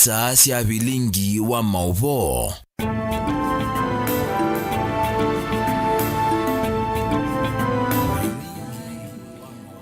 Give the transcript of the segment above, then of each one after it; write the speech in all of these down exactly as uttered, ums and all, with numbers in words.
Saa sya vilingi wa maũvoo.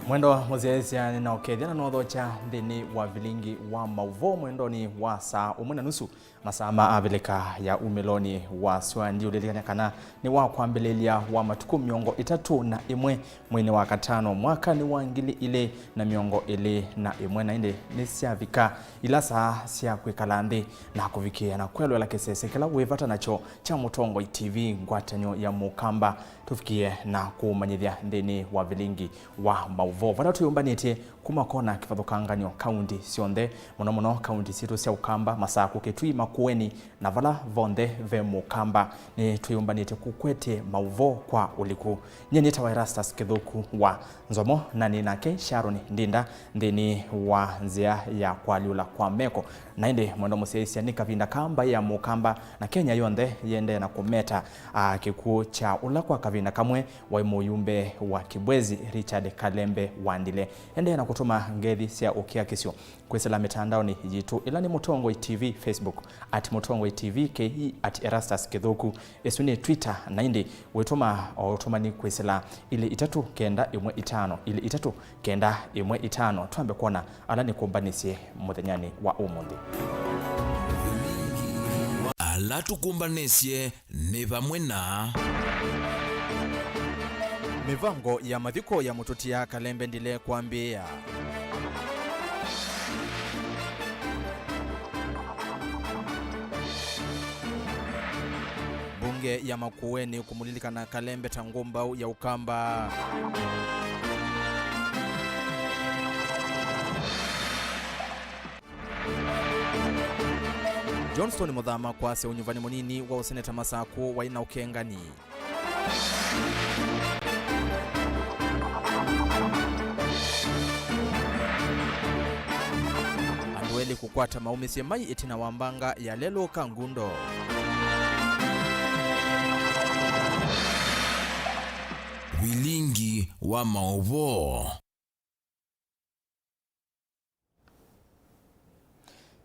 Mwendwa mũsyaĩĩsya, nĩnaũkethya na nũthokya nthĩnĩ wa vilingi wa maũvoo mwendonĩ wa saa ũmwe na nusu. Masaa ma Avilika ya umĩlonĩ wa sua, ndiũlilikana kana nĩ wa kwambĩlĩlya wa matukũ mĩongo ĩtatũ na ĩmwe mweinĩ wa katano, mwaka nĩ wa ngili ilĩ na mĩongo ĩlĩ na ĩmwe, na ĩndĩ nĩsyavika ila saa sya kwĩkala nthĩ na kũvikĩĩa na kwelũela kĩsese kĩla wĩ vata nakyo kya Mũtongoi T V, ngwatanĩo ya Mũkamba, tũvikĩe na kũmanyĩthya nthĩnĩ wa vilingi wa maũvoo, vala twĩyũmbanĩtye kuma kona kĩvathũkanganyo kaunti syonthe, mũno mũno kaunti sitũ sya Ũkamba, Masakũ, Kitui, Makueni, na vala vonthe ve Mũkamba. Nĩtwĩyũmbanĩtye kũkwetye maũvoo kwa ũliku. Nyie nĩtawa Erastus Kĩthũku wa Nzomo, na nĩ nake Sharon Ndinda nthĩnĩ wa nzĩa ya kũalyũla kwa meko. Na ĩndĩ mwendwa mũsyaĩĩsya, nĩ kavinda ka mbaĩ ya Mũkamba na Kenya yonthe yĩendee na kũmeta, a, kĩkw'ũ kya ũla kwa kavinda kamwe waĩ mũyumbe wa Kibwezi, Richard Kalembe Wandile. Endee na kũtũma ngethi sya ũkiakisyo kwĩsĩla mĩtandaonĩ yitũ, ĩla nĩ Mũtongoi T V Facebook, at Mũtongoi T V K E, at Erastus Kĩthũku. Ĩsu nĩ Twitter, na ĩndĩ wĩtũma o ũtũmani kwĩsĩla ilĩ itatũ kenda ĩmwe itano ilĩ itatũ kenda ĩmwe itano. Twambe kwona ala nĩkũmbanĩsye mũthenyanĩ wa ũmũnthĩ. Ala tũkũmbanĩsye nĩ vamwe na mĩvango ya mathiko ya mũtũtia Kalembe Ndile kwambĩĩa. Mbunge ya Makueni kũmũlilikana Kalembe ta ngũmbaũ ya Ũkamba. Johnston Mũthama kwasya ũnyuvani mũnini wa ũseneta Masakũ waĩ na ũkengani. Andũ elĩ kũkwata maũmĩsye mai ĩtina wa mbanga ya lelũ ka ngundo. Vilingi wa maũvoo.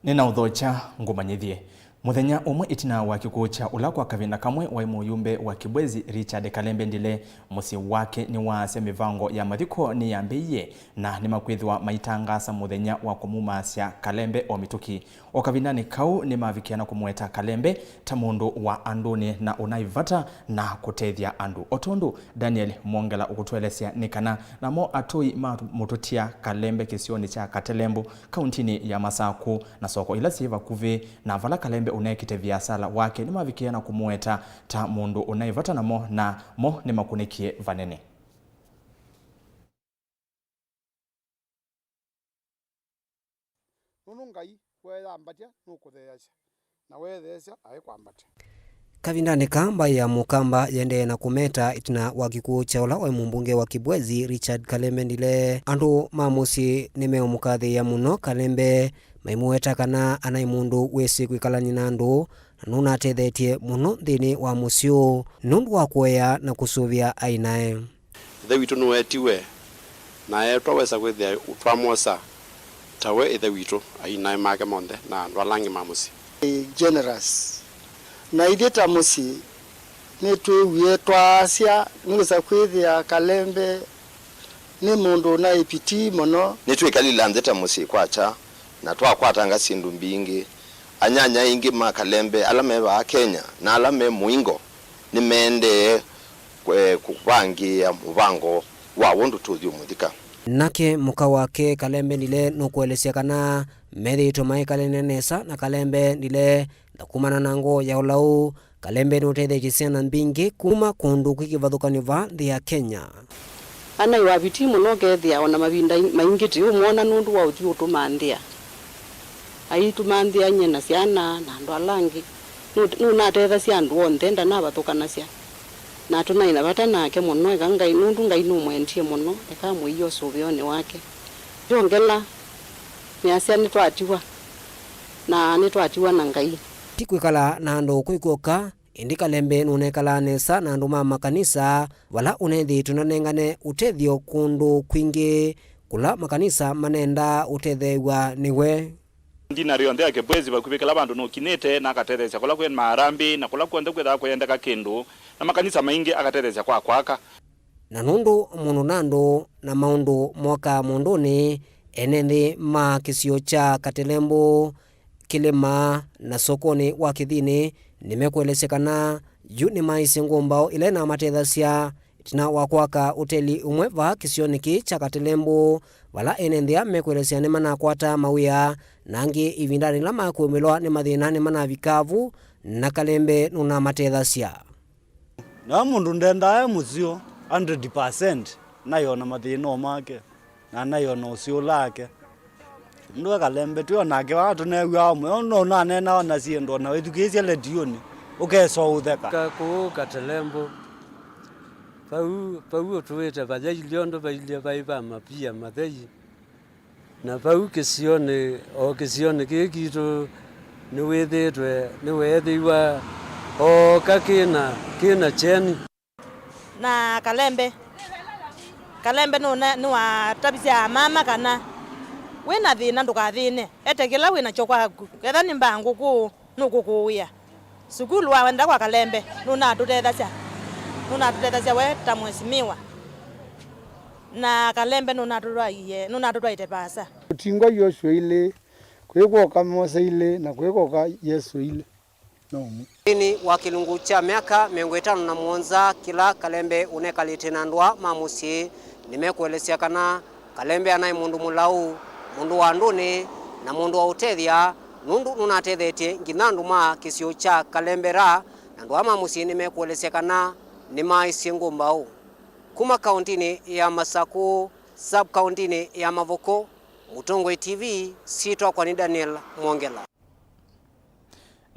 Nĩnaũthokya ngũmanyĩthye. Mũthenya ũmwe ĩtina wa kĩkw'ũ kya ũla kwa kavinda kamwe waĩ mũyumbe wa Kibwezi, Richard Kalembe Ndile, mũsyĩ wake nĩwaasya mĩvango ya mathiko nĩyambĩĩie, na nĩmakwĩthĩwa maitangaasa mũthenya wa kũmumaasya Kalembe o mĩtũkĩ. O kavindanĩ kau, nĩmavikĩa na kũmũeta Kalembe ta mũndũ wa andũnĩ na ũnaĩ vata na kũtethya andũ. O tondũ Daniel Mwongela ũkũtũelesya, nĩ kana namo atũi ma mũtũtia Kalembe kĩsionĩ kya Katelembu, kauntinĩ ya Masakũ, na soko ila syĩ vakuvĩ na vala Kalembe ũnekĩte viasala wake, nĩmavikĩe na kũmũeta ta mũndũ ũnaĩ vata namo, na mo nĩmakũnĩkie vanene. Nũndũ Ngai weeyambatya nũkũtheeasya, na weetheesya aikwambatya. Kavindanĩ kaa, mbaĩ ya Mũkamba yendee na kũmeta ĩtina wa kĩkw'ũ kya ũla waĩ mũmbunge wa Kibwezi, Richard Kalembe Ndile. Andũ ma mũsyĩ nĩmeũmũkathĩĩa mũno Kalembe, maimũweta kana anaĩ mũndũ wĩsĩ kwĩkalany'a na andũ, na nũnatethetye mũno nthĩnĩ wa mũsyĩ ũũ nũndũ wa kũea na kũsũvĩa ainae. Ĩthe witũ nũwetiwe, na eetwa wesa kwĩthĩa twamwosa tawe ĩthe witũ, ainae make monthe, na andũ ala angĩ ma mũsyĩ. Generous. Na ithyĩ ta mũsyĩ, nĩtwĩwie twaasya nĩwĩsa kwĩthĩa Kalembe nĩ mũndũ ũnaĩ pitii mũno. Nĩtwĩkalile nthĩ ta mũsyĩ kwakya, na twakwatanga syĩndũ mbingĩ. Anyanya aingĩ ma Kalembe ala me vaa Kenya na ala me mũingo nĩmaendee, eh, kũvangĩĩa mũvango wa ũndũ tũthi ũmũthika. Nake mũka wake Kalembe Ndile nũkũelesya kana methĩĩtwe maĩkalene nesa na Kalembe Ndile, na kumana na ngoo ya ũlau, Kalembe nũtetheetye syana mbingĩ kuma kũndũ kwĩ kĩvathũkany'o vaa nthĩ ya Kenya. Anaĩ wa pitii mũno, ũkethĩa o na mavinda maingĩ tĩũmwona nũndũ wa ũthyũ ũtũmanthĩa. Aitũmanthĩa nyie na syana na andũ ala angĩ. Nũ-, nũnatethasya andũ onthe, ndanavathũkanasya. Na tũnaĩ na vata nake mũno, eka Ngai, nũndũ Ngai nũmwendie mũno, eka amũie ũsũvĩonĩ wake. Kyongela, nĩasya nĩtwatiwa, na nĩtwatiwa na Ngai. Ti kwĩkala na andũ kwĩ kw'oka, ĩndĩ Kalembe nũnekalaa nesa na andũ ma makanisa, vala ũnethĩĩtwe nanengane ũtethyo kũndũ kwingĩ kũla makanisa manendaa ũtetheew'a nĩwe. Ndinarĩ yonthe ya Kibwezi vakuvĩ kĩla vandũ nũkinĩte, na akatetheesya kũla kwĩ maarambĩ na kũla kw'onthe kwĩthaa kũyendeka kĩndũ, na makanisa maingĩ akatetheesya kwa kwaka. Na nũndũ mũndũ na andũ na maũndũ mokaa mũndũnĩ, ene nthĩ ma kĩsio kya Katelembũ, Kĩlĩma na sokonĩ wa Kĩthinĩ nĩmekũelesya kana yu nĩmaisye ngũmbaũ ĩla ĩnamatethasya ĩtina wa kwaka ũteli ũmwe vaa kĩsionĩ kĩĩ kya Katelembũ, vala ene nthĩa mekũelesya nĩmanakwata mawĩa, na angĩ ĩvindanĩ yĩla makũmĩlwa nĩ mathĩna nĩmanavika vu, na Kalembe nũnamatethasya. Na mũndũ ndendaa e mũseo hundred percent, naiona mathĩna o make, na naiona ũseo lake. Mũndũ e Kalembe twĩ o nake vaa tũneew'aa ũmwe, no naneenawa na syĩndũ, o na wĩthukĩĩsye letiũnĩ, ũkesa ũtheka. Ka kũũ Katelembũ, vau, vau ũtũĩte vayailye ũndũ vailye vaĩ va mapia mathei. Na vau kĩsionĩ, o kĩsionĩ kĩĩ kitũ, nĩwĩthĩĩtwe, nĩweethĩiwa ooka kĩna, kĩna kyeni. Na Kalembe, Kalembe nũna-, nĩwatavisye amama kana, "Wĩ na thĩna, ndũkathĩne. Ete kĩla wĩ nakyo kwaku. Ketha nĩ mbaa ngũkũ, nũkũkũĩa." Sukulu wawenda kwa Kalembe, nũnatũtethasya. Nũnatũtethasya we ta mheshimiwa. Na Kalembe nũnatũtwaie, nũnatũtwaĩte vaasa. Kũtingwa Yosua ilĩ, kwĩkwoka Mose ilĩ, na kwĩkwoka Yesũ ilĩ. No ũmwe. Nthĩnĩ wa kĩlungu kya myaka mĩongo ĩtano na mũonza kĩla, Kalembe ũnekalĩte na andũ aa ma mũsyĩ nĩmekũelesya kana Kalembe anaĩ mũndũ mũlaũ, mũndũ wa andũnĩ, na mũndũ wa ũtethya, nũndũ nũnatethetye nginya andũ ma kĩsio kya Kalembera, na andũ aa ma mũsyĩ nĩmekũelesya kana nĩmaaisye ngũmbaũ. Kuma kaũntĩnĩ ya Masakũ, sub-kaũntĩnĩ ya Mavoko, Mũtongoi T V, syĩtwa kwa nĩ Daniel Mwongela.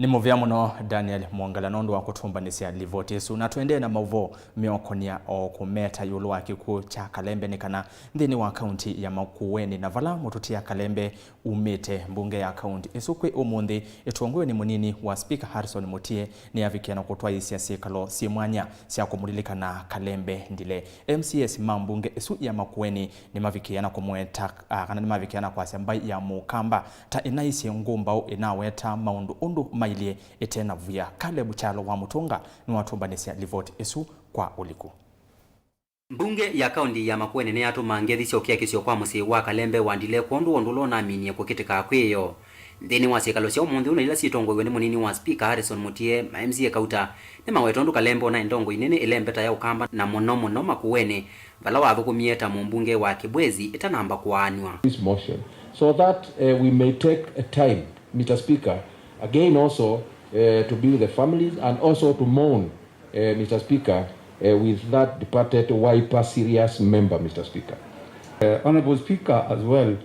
Nĩ mũvea mũno Daniel Mwongela nũndũ wa kũtũmbanĩsya livoti ĩsu, na tũendee na maũvoo meũkonĩa o kũmeta ĩũlũ wa kĩkw'ũ kya Kalembe, nĩ kana nthĩnĩ wa kaunti ya Makueni, na vala mũtũtia Kalembe umĩte, mbunge ya kaunti ĩsu kwĩ ũmũnthĩ ĩtongoew'e nĩ mũnini wa spika Harrison Mutie nĩyavikĩa na kũtwaĩĩsya syĩkalo syĩ mwanya sya kũmũlilikana Kalembe Ndile. M C As ma mbunge ĩsu ya Makueni nĩmavikĩa na kũmũeta, ah, kana nĩmavikĩa na kwasya mbaĩ ya Mũkamba ta ĩnaisye ngũmbaũ ĩnaweta maũndũ ũndũ mailyĩ ĩte na via. Caleb Kyalo wa Mũtũnga nĩwatũmbanĩsya livoti ĩsu kwa ũliku. Mbunge ya kaunti ya Makueni nĩyatũma ngethi sya ũkiakĩsyo kwa mũsyĩ wa Kalembe wa Ndile kwondũ wa ũndũ ũla ũnaminie kũkĩtĩka kwĩyo. Nthĩnĩ wa syĩkalo sya ũmũnthĩ ũna ila syĩtongoew'e nĩ mũnini wa spika Harrison Mutie, ma M C A kauta nĩmaweta ũndũ Kalembe ũnaĩ ndongoi nene ĩlembeta ya Ũkamba na mũno mũno Makueni, vala wathũkũmie ta mũmbunge wa Kibwezi ĩtanamba kũaanw'a. This motion, so that, eh, we may take a time, Mister Speaker, again also, eh, to be with the families and also to mourn, eh, Mister Speaker, eh, with that departed Wiper serious member, Mister Speaker. Eh, Honorable Speaker, as well,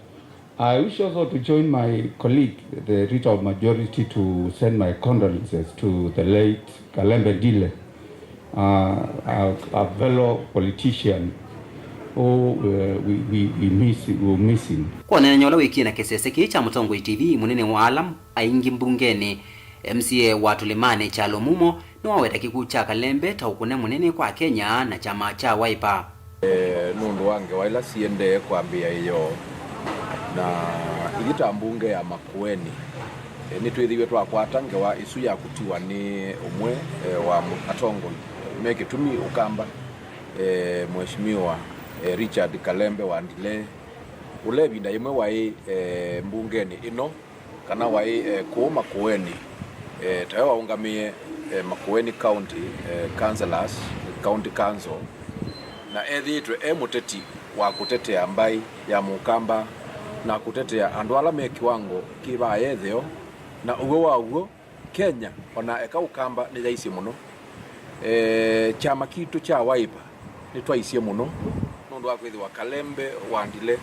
I wish also to join my colleague, the Rita of Majority, to send my condolences to the late Kalembe Ndile, uh, a, a fellow politician who, uh, we, we, we miss, we will miss him. Kwa ũneenany'a ũla wĩkie na kĩsese kĩĩ kya Mũtongoi T V, mũnene wa ala aingĩ mbungenĩ, M C A wa Tũlĩmanĩ Kyalo Mumo, nĩwaweta kĩkw'ũ kya Kalembe ta ũkũne mũnene kwa Kenya na kyama kya Wiper. Eh, nũndũ wa ngewa ila siendee kwambĩĩa ĩyoo, na ithyĩ ta mbunge ya Makueni, eh, nĩtwĩthĩiwe twakwata ngewa ĩsu ya kũtiwa nĩ ũmwe, eh, wa mũ-, atongoi me kĩtumi Ũkamba, eh, Mheshimiwa, eh, Richard Kalembe wa Ndile, ũla ĩvinda yĩmwe waĩ, eh, mbungenĩ ĩno, kana waĩ, eh, kũũ Makueni, eh, tawe waũngamĩe, eh, Makueni County, eh, Councillors, County Council, na ethĩĩtwe e mũteti wa kũtetea mbaĩ ya Mũkamba na kũtetea andũ ala me kĩwango kĩ vaa yetheo, na ũw'o wa ũw'o, Kenya, o na eka Ũkamba nĩyaisye mũno. Eh, kyama kitũ kya Wiper nĩtwaisye mũno nũndũ wa kwĩthĩwa Kalembe wa Ndile,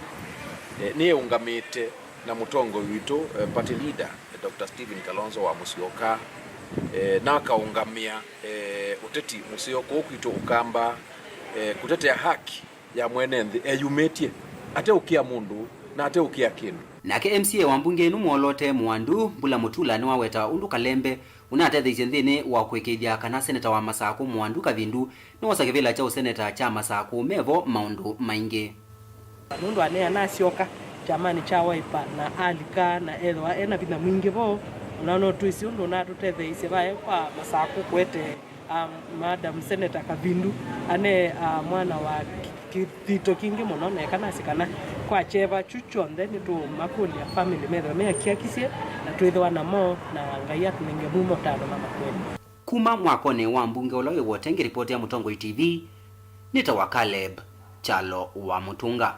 eh, nĩeũngamĩte na mũtongoi witũ, eh, party leader, eh, Doctor Stephen Kalonzo wa Musyoka, eh, na akaũngamĩa, eh, ũteti mũseo kũũ kwitũ Ũkamba, eh, kũtetea haki ya mwene nthĩ eyumĩtye, ateũkĩa mũndũ na ateũkĩa kĩndũ. Nake M C A wa mbunge ĩno mwoloote Mũandu, Mbula Mũtula, nĩwaweta ũndũ Kalembe ũnatetheisye nthĩnĩ wa kũĩkĩĩthya kana seneta wa Masakũ Mũandu Kavindu nĩwosa kĩvĩla kya ũseneta kya Masakũ mevo maũndũ maingĩ. Nũndũ anea nasyoka, kyamanĩ kya Wiper na alika na ethĩwa ena vinya mwingĩ vo, ona no twĩsĩ ũndũ ũnatũtetheeisye vae kwa Masaku kũete, um, Madam Senator Kavindu, ane, uh, mwana wa ki-, kĩthito kingĩ mũno, na eka nasĩ kana kwa kyeva kyu kyonthe nĩtũmakũlya family methĩwe meakiakisye na twĩthĩwa namo, na Ngai atũnenge mumo ta andũ ma Makueni. Kuma mwakonĩ wa mbunge ũla wĩ Wote, ngĩripoti ya Mũtongoi T V, nĩtawa Caleb Kyalo wa Mũtunga.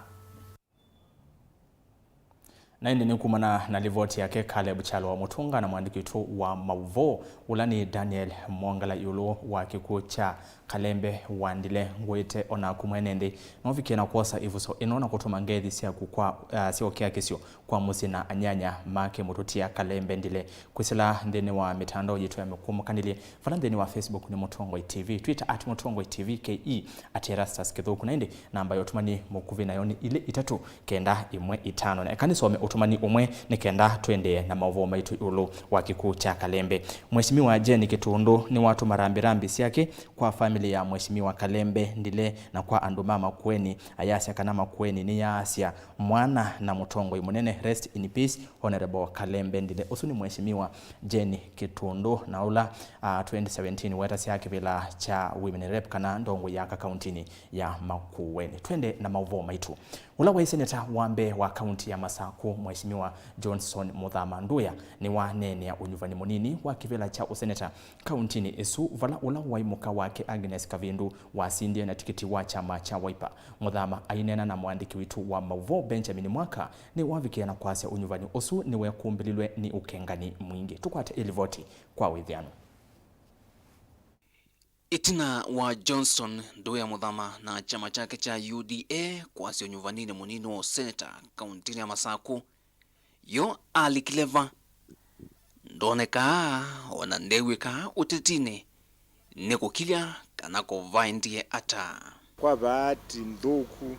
Na ĩndĩ nĩ kumana na livoti yake Caleb Kyalo wa Mũtunga na mwandĩki witũ wa maũvoo, ũla nĩ Daniel Mwongela, ĩũlũ wa kĩkw'ũ kya Kalembe wa Ndile, ngwĩte o naku mwene nthĩ, novikie na kwosa ĩvuso ĩno na kũtũma ngethi syaku kwa, ah, sya ũkiakisyo kwa mũsyĩ na anyanya make mũtũtia Kalembe Ndile. Kwĩsĩla nthĩnĩ wa mĩtandao yitũ ya mĩkũmũkanĩlye, vala nthĩnĩ wa Facebook nĩ Mũtongoi T V, Twitter at Mũtongoi T V K E, at Erastus Kĩthũku, na ĩndĩ namba ya ũtũmani mũkuvĩ nayo nĩ ilĩ itatũ kenda ĩmwe itano. Na eka nĩsome ũtũmani ũmwe nĩ kenda tũendee na maũvoo maitũ ĩũlũ wa kĩkw'ũ kya Kalembe. Mheshimiwa Jane Kĩtũndũ nĩwatũma rambirambi syake kwa famĩlĩ ya Mheshimiwa Kalembe Ndile na kwa andũ ma Makueni, ayasya kana Makueni nĩyaasya mwana na mũtongoi mũnene. Rest in peace, Honorable Kalembe Ndile. Ũsu nĩ Mheshimiwa Jane Kĩtũndũ, na ũla, ah, twenty seventeen wetasya kĩvĩla kya Women Rep kana ndongoi ya aka kauntinĩ ya Makueni. Twende na maũvoo maitũ. Ũla waĩ seneta wa mbee wa kaunti ya Masaku, Mheshimiwa Johnson Mũthama Nduya, nĩwaneenea ũnyuvani mũnini wa kĩvĩla kya ũseneta kauntinĩ ĩsu, vala ũla waĩ mũka wake Agnes Kavindu wasindie na tikiti wa kyama kya Wiper. Mũthama aineena na mũandĩki witũ wa maũvoo Benjamin Mwaka, nĩwavikie na kwasya ũnyuvani ũsu nĩwekũmbĩlilwe nĩ ũkengani mwingĩ. Tũkwate ĩlivoti kwa wĩthĩano. Ĩtina wa Johnson Nduya Mũthama na kyama kyake kya U D A kwasya ũnyuvaninĩ mũnini wa ũseneta kauntinĩ ya Masaku, yo alikile va? Ndonekaa, o na ndew'ĩkaa ũtetinĩ nĩ kũkilya kana kũvaendie ata. Kwa vaati nthũku,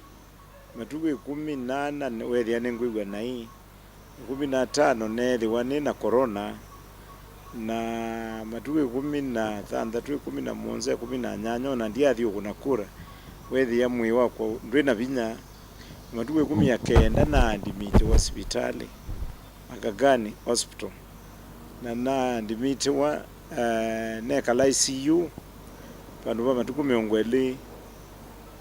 matukũ ĩkũmi na ana weethĩa nĩngwĩw'a naĩ, ĩkũmi na atano neethĩwa nĩ na corona, na matukũ ĩkũmi na thanthatũ, ĩkũmi na mũonza, ĩkũmi na nyanya, o na ndyathi ũkũna kura, weethĩa mwĩĩ wakwa ndwĩ na vinya. Matukũ ĩkũmi na kenda naandimitiwa sivitalĩ, Aga Khan Hospital, na naandimitiwa, eh, nekala I C U vandũ va matukũ mĩongo ĩlĩ,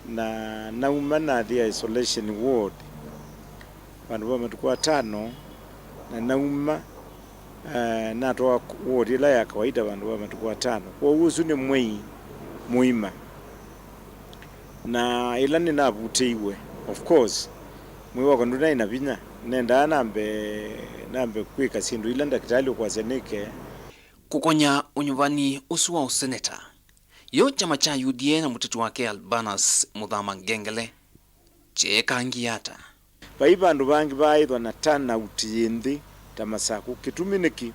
na nauma nathi isolation ward vandũ va matukũ atano, na nauma, eh, natwawa ward ĩla ya kawaida vandũ va matukũ atano. Kwoou ũsu nĩ mwei mũima. Na ĩla nĩnavutĩiwe, of course, mwĩĩ wakwa ndũnaĩ na vinya. Nendaa nambe, nambe kwĩka syĩndũ ila ndakĩtalĩ ũkwasya nĩke. Kũkonya ũnyuvani ũsu wa ũseneta, yo kyama kya U D A na mũteti wake Albanus Mũthama Ngengele kyeekangie ata? Vai vandũ vangĩ vaaĩthwa na turnout yĩ nthĩ ta Masaku. Kĩtumi nĩkĩ?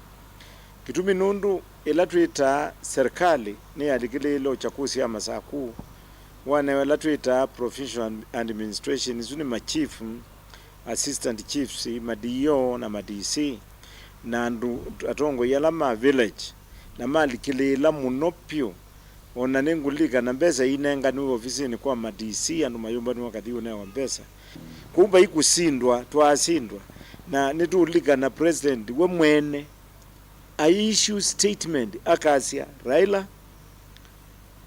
Kĩtumi nũndũ ĩla twĩtaa serikali nĩyalikĩlĩĩle ũchakusi ya Masaku, wanewa ĩla twĩtaa provincial administration, isu nĩ ma chief, assistant chiefs, ma D O na ma D C, na andũ atongoi ala ma village, na malikĩlĩĩla mũno vyũ. O na nĩngũlilikana mbesa inenganiwe ofisinĩ kwa ma D C, andũ mayũmbanĩwa kathi ũnewa mbesa. Kwoou vai kũsindwa, twaasindwa. Na nĩtũũlilikana president we mwene ai issue statement, akasya, Raila,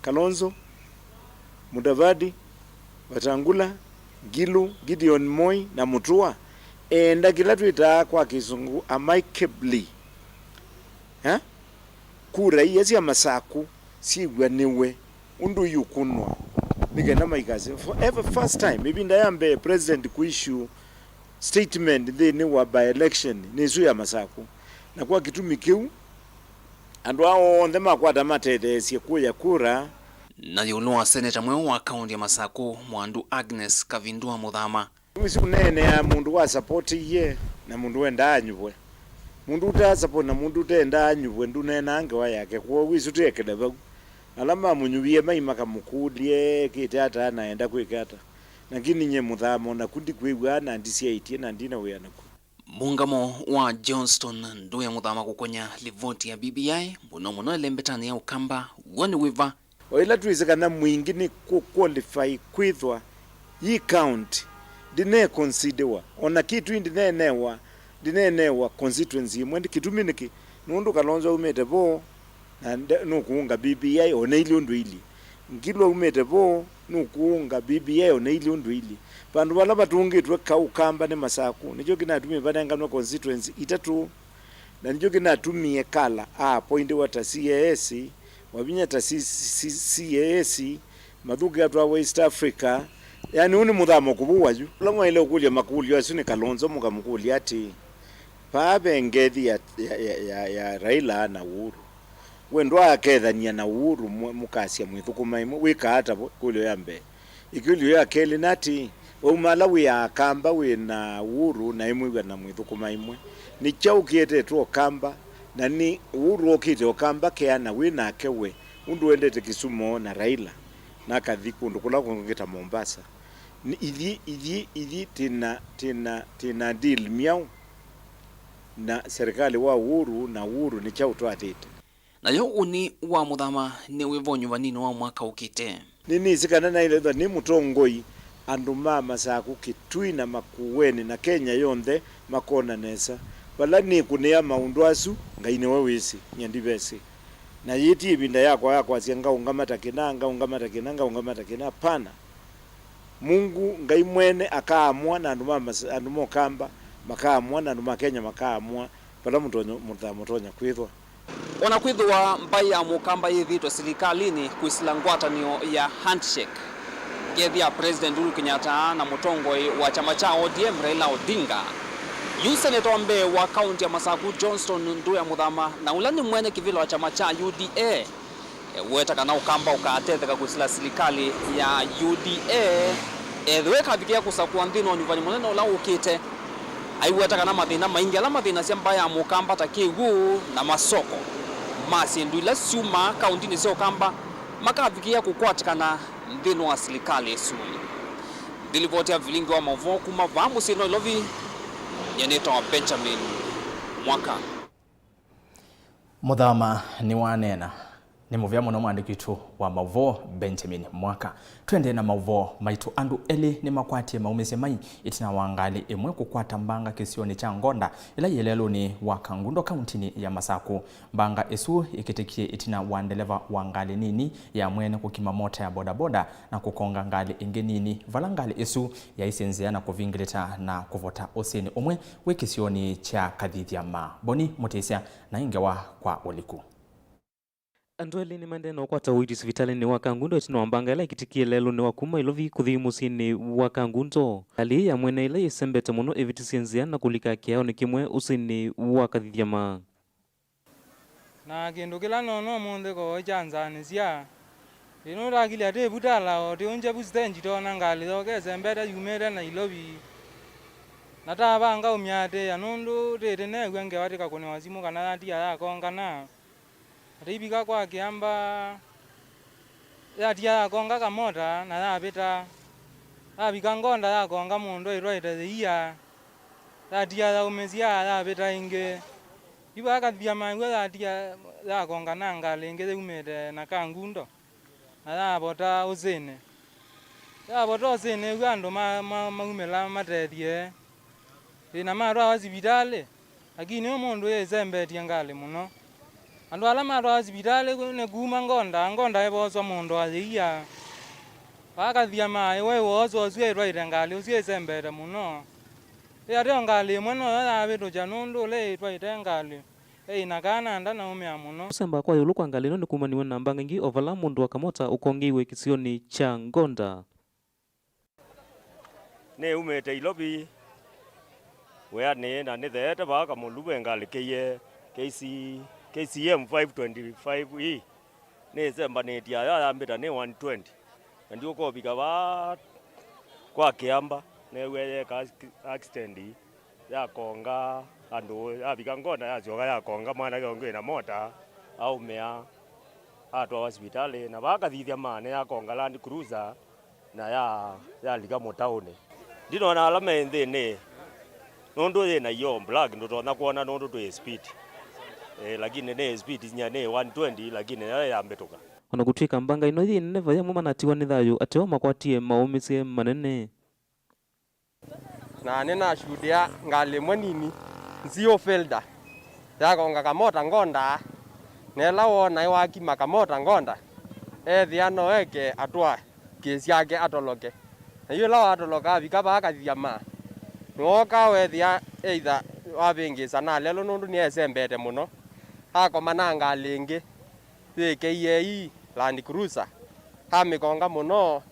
Kalonzo, Mudavadi, Wetangula, Ngilu, Gideon Moi na Mutua, enda kĩla twĩtaa kwa Kĩsũngũ amicably, eh? Kura ia sya Masaku syĩw'anĩwe ũndũ iũkũnwa, nĩ kenda maikasye for ever first time, ĩvinda ya mbee president kũissue statement nthĩnĩ wa by-election nĩ ĩsu ya Masaku. Na kwa kĩtumi kĩu, andũ aa onthe makwata matetheesye kũya kura. Na ĩũlũ wa seneta mweũ wa kaũnti ya Masaku, Mwandu Agnes Kavindua Mũthama, wĩsĩ ũneenea mũndũ wa sapotĩie na mũndũ wendaa anyuvwe. Mũndũ ũtaa sapoti na mũndũ ũtendaa anyuvwe ndũneenaa ngewa yake, kwoou wĩsĩ twĩekele vau. Ala mamũnyuwie mai makamũkũlye ekĩte ata na enda kwĩka ata. Lakini nyie Mũthama o naku ndikwĩw'aa na ndisyaĩtye na ndina wĩa naku. Mũngamo wa Johnston Nduya Mũthama kũkonya livoti ya B B I, mũno mũno ĩlembetanĩ ya Ũkamba, w'o nĩ wĩva? O ĩla twĩsĩ kana Mwingi nĩ kũ qualify kwĩthwa yi county, Ndinee considewa. O na Kitui ndineenewa, ndineenewa constituency ĩmwe. Ndi-, kĩtumi nĩkĩ? Nũndũ Kalonzo aumĩte vo, na nde-, nũkũũnga B B I o na ilĩ ũndũ ilyĩ. Ngilu aumĩte vo, nũkũũnga B B I o na ilĩ ũndũ ilyĩ. Vandũ vala vatũngĩtwe ka-, Ũkamba nĩ Masaku, nĩkyo kĩnatumie vanenganwe constituency itatũ, na nĩkyo kĩnatumie Kala a appointiwa ta C A S, Wavinya ta C-, C-, C A S, Mathuki atwawa East Africa. Yani, ũũ nĩ mũthamo kũvũwa yu. Ũla mwaĩle ũkũlya makũlyo asu nĩ Kalonzo, mũkamũkũlya atĩĩ, vaa ve ngethi ya, ya, ya, ya, ya Raila na Uhuru. We ndwaakethany'a na Uhuru mwe-, mũkasya mwĩthũkũma ĩmwe? Wĩkaa ata vo? Ĩkũlyo ya mbee. Ĩkũlyo ya kelĩ nĩ atĩĩ, wauma ala wĩ Akamba wĩ na Uhuru na ĩmwĩw'a na mwĩthũkũma ĩmwe, nĩ kyaũ kĩetetwe Ũkamba? Na nĩ Uhuru okĩte Ũkamba kea na wĩ nake we, ũndũ wendete Kisumu na Raila, na akathi kũndũ kũla kũngĩ ta Mombasa. Nĩ ithyĩ, ithyĩ, ithyĩ tĩna, tĩna, tĩna deal myaũ na serikali wa Uhuru, na Uhuru nĩ kyaũ twathĩte? Nayo ũnĩ wa Mũthama nĩ wĩvo nyuvanĩnĩ wa mwaka ũkĩte. Nĩnĩsĩ kana naĩle ĩthwa nĩ mũtongoi, andũ ma Masaku, Kitui na Makueni na Kenya yonthe makona nesa. Vala nĩkũnĩa maũndũ asu, Ngai nĩwe wĩsĩ, nyie ndivesĩ. Na yĩĩ ti ĩvinda yakwa ya kwasya ngaũngama ta kĩna, ngaũngama ta kĩna, ngaũngama ta kĩna, pana. Mungu Ngai mwene akaamũa, na andũ ma Mas-, andũ ma Ũkamba makaamũa, na andũ ma Kenya makaamũa vala mũtonya, mũta-, mũtonya kwĩthwa. O na kwĩthĩwa mbaĩ ya Mũkamba yĩthĩĩtwe silikalĩnĩ kwĩsĩla ngwatanĩo ya handshake, ngethi ya President Uhuru Kenyatta na mũtongoi wa kyama kya O D M Raila Odinga, yu seneta wa mbee wa kaunti ya Masaku Johnston Nduya Mũthama, na ũla nĩ mwene kĩvĩla wa kyama kya U D A, eweta kana Ũkamba ũkatetheka kwĩsĩla silikalĩ ya U D A ethĩwa ĩkavikĩa kũsakũa nthĩnĩ wa ũnyuvani mũnene ũla ũkĩte. Aiweta kana mathĩna maingĩ ala mathĩnasya mbaĩ ya Mũkamba ta kĩw'ũ na masoko ma syĩndũ ila syumaa kaũntinĩ sya Ũkamba makavikĩa kũkwatĩkana nthĩnĩ wa silikalĩ ĩsu. Nthilivoti ya vilingi wa maũvoo kuma vaa mũsyĩ Nairobi, nyie nĩtawa Benjamin Mwaka. Mũthama nĩwaneena. Nĩ mũvea mũno mwandĩki witũ wa maũvoo, Benjamin Mwaka. Twende na maũvoo maitũ. Andũ elĩ nĩmakwatie maumĩsye mai ĩtina wa ngalĩ ĩmwe kũkwata mbanga kĩsionĩ kya Ngonda, ĩla yĩ lelũnĩ wa Kangundo, kauntinĩ ya Masaku. Mbanga ĩsu ĩkĩtĩkie ĩtina wa ndeleva wa ngalĩ nini ya mwene kũkima mota ya bodaboda na kũkonga ngalĩ ĩngĩ nini, vala ngalĩ ĩsu yaisye nzĩa na kũvingĩlĩta na kũvota ũsĩnĩ ũmwe wĩ kĩsionĩ kya Kathithyama. Boni Mũtĩsya na ĩ ngewa kwa ũliku. Andũ elĩ nĩmaendee na ũkwata ũiiti sivitalĩnĩ wa Kangundo ĩtina wa mbanga ĩla ĩkĩtĩkie lelũnĩ wa kuma Ilovi kũthi mũsyĩnĩ wa Kangundo. Ngalĩ ya mwene ĩla yĩsembete mũno ĩvĩtisye nzĩa na kũlika kĩaonĩ kĩmwe ũsĩnĩ wa Kathithyama. Na kĩndũ kĩla noona ũmũnthĩ koo kyanzanĩsya, ĩno ndakilya tĩvutala o tĩũngya vu sitenji toona ngalĩ yoka ĩsembete yumĩte Nailovi. Na tavanga ũmyatĩĩa nũndũ tĩtĩneew'a ngewa tĩkakũnĩwa simũ kana yatia yakongana. Atĩivika kwa kĩamba, yatia yakonga kamota na yavĩta. Yavika Ngonda yakonga mũndũ ĩtwaĩte yĩia. Yatia yaumĩsya yavĩta ĩngĩ. Yu vaa Kathithyama ĩw'o yatia yakonga na ngalĩ ĩngĩ yĩumĩte na Kangundo na yavota ũsĩnĩ. Yavota ũsĩnĩ ĩw'o andũ ma, ma, maumĩla matethye. Ĩ, na matwawa sivitalĩ, lakini ũmũnthĩ ĩsembetye ngalĩ mũno. Andũ ala matwawa sivitalĩ nĩ kuma Ngonda, Ngonda ĩvooswa mũndũ ayĩia. Vaa Kathithyama ĩw'o ĩwooswa ũsu ĩtwaĩte ngalĩ ũsu ĩsembete mũno. Ĩ ateo ngalĩ ĩmwe noyo yavĩtũkya nũndũ ũla ĩtwaĩte ngalĩ ĩina kana ndanaũmĩa mũno. Kũsemba kwa ĩũlũ kwa ngalĩ ĩno nĩkumaniw'e na mbanga ingĩ o vala mũndũ wa kamota ũkongeiwe kĩsionĩ kya Ngonda. Nĩumĩte Ilovi wĩanĩ na nĩtheete vaa Kamũlu ve ngalĩ kĩie K C, K C M five twenty-five E. Nĩsembanĩtye aya yambĩta nĩ one twenty. Na ndiũkovika vaa kwa kĩamba, neew'e yeeka accident, yakonga andũ, yavika Ngonda yasyoka yakonga mwanake ũngĩ wĩna mota, aũmĩa, atwawa sivitalĩ. Na vaa Kathithyama nĩyakonga Land Cruiser, na ya, yalika mũtaũnĩ. Ndinona ala me nthĩnĩ, nũndũ yĩ na io black, ndũtonya kwona nũndũ twĩ speed. Eh, lakini nĩ speed nya nĩ one twenty, lakini nayo yambĩtũka. O na kũtw'ĩka mbanga ĩno yĩ nene, vai amwe manatiwa nĩ thayũ ateo makwatie maũmĩsye manene. Na nĩnashuhudia ngalĩ ĩmwe nini, nziũ Felda, yakonga kamota ngonda, na ĩla woona ĩwakima kamota ngonda, ethĩa no eke atũa kĩĩ syake atoloke. Na yu ĩla watoloka avika vaa kathiama, nĩwookaa weethĩa either wavĩngĩĩsa na lelũ nũndũ nĩesembete mũno, akoma na ngalĩ ĩngĩ yĩ K A E Land Cruiser, amĩkonga mũno,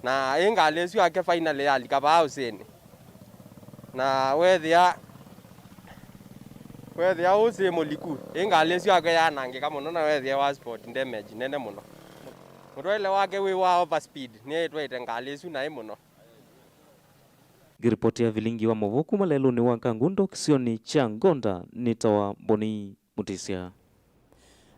na ĩ ngalĩ ĩsu yake finally yalika vaa ũsĩnĩ. Na weethĩa, weethĩa ũsĩ mũliku, ĩ ngalĩ ĩsu yake yaanangĩka mũno, na weethĩa wa spot damage nene mũno. Mũtwaĩle wake wĩ wa overspeed, nĩtwaĩte ngalĩ ĩsu naĩ mũno. Ngĩripoti ya vilingi wa mũvoo kuma lelũnĩ wa Kangundo kĩsionĩ kya Ngonda, nĩtawa Mboni Mutisya.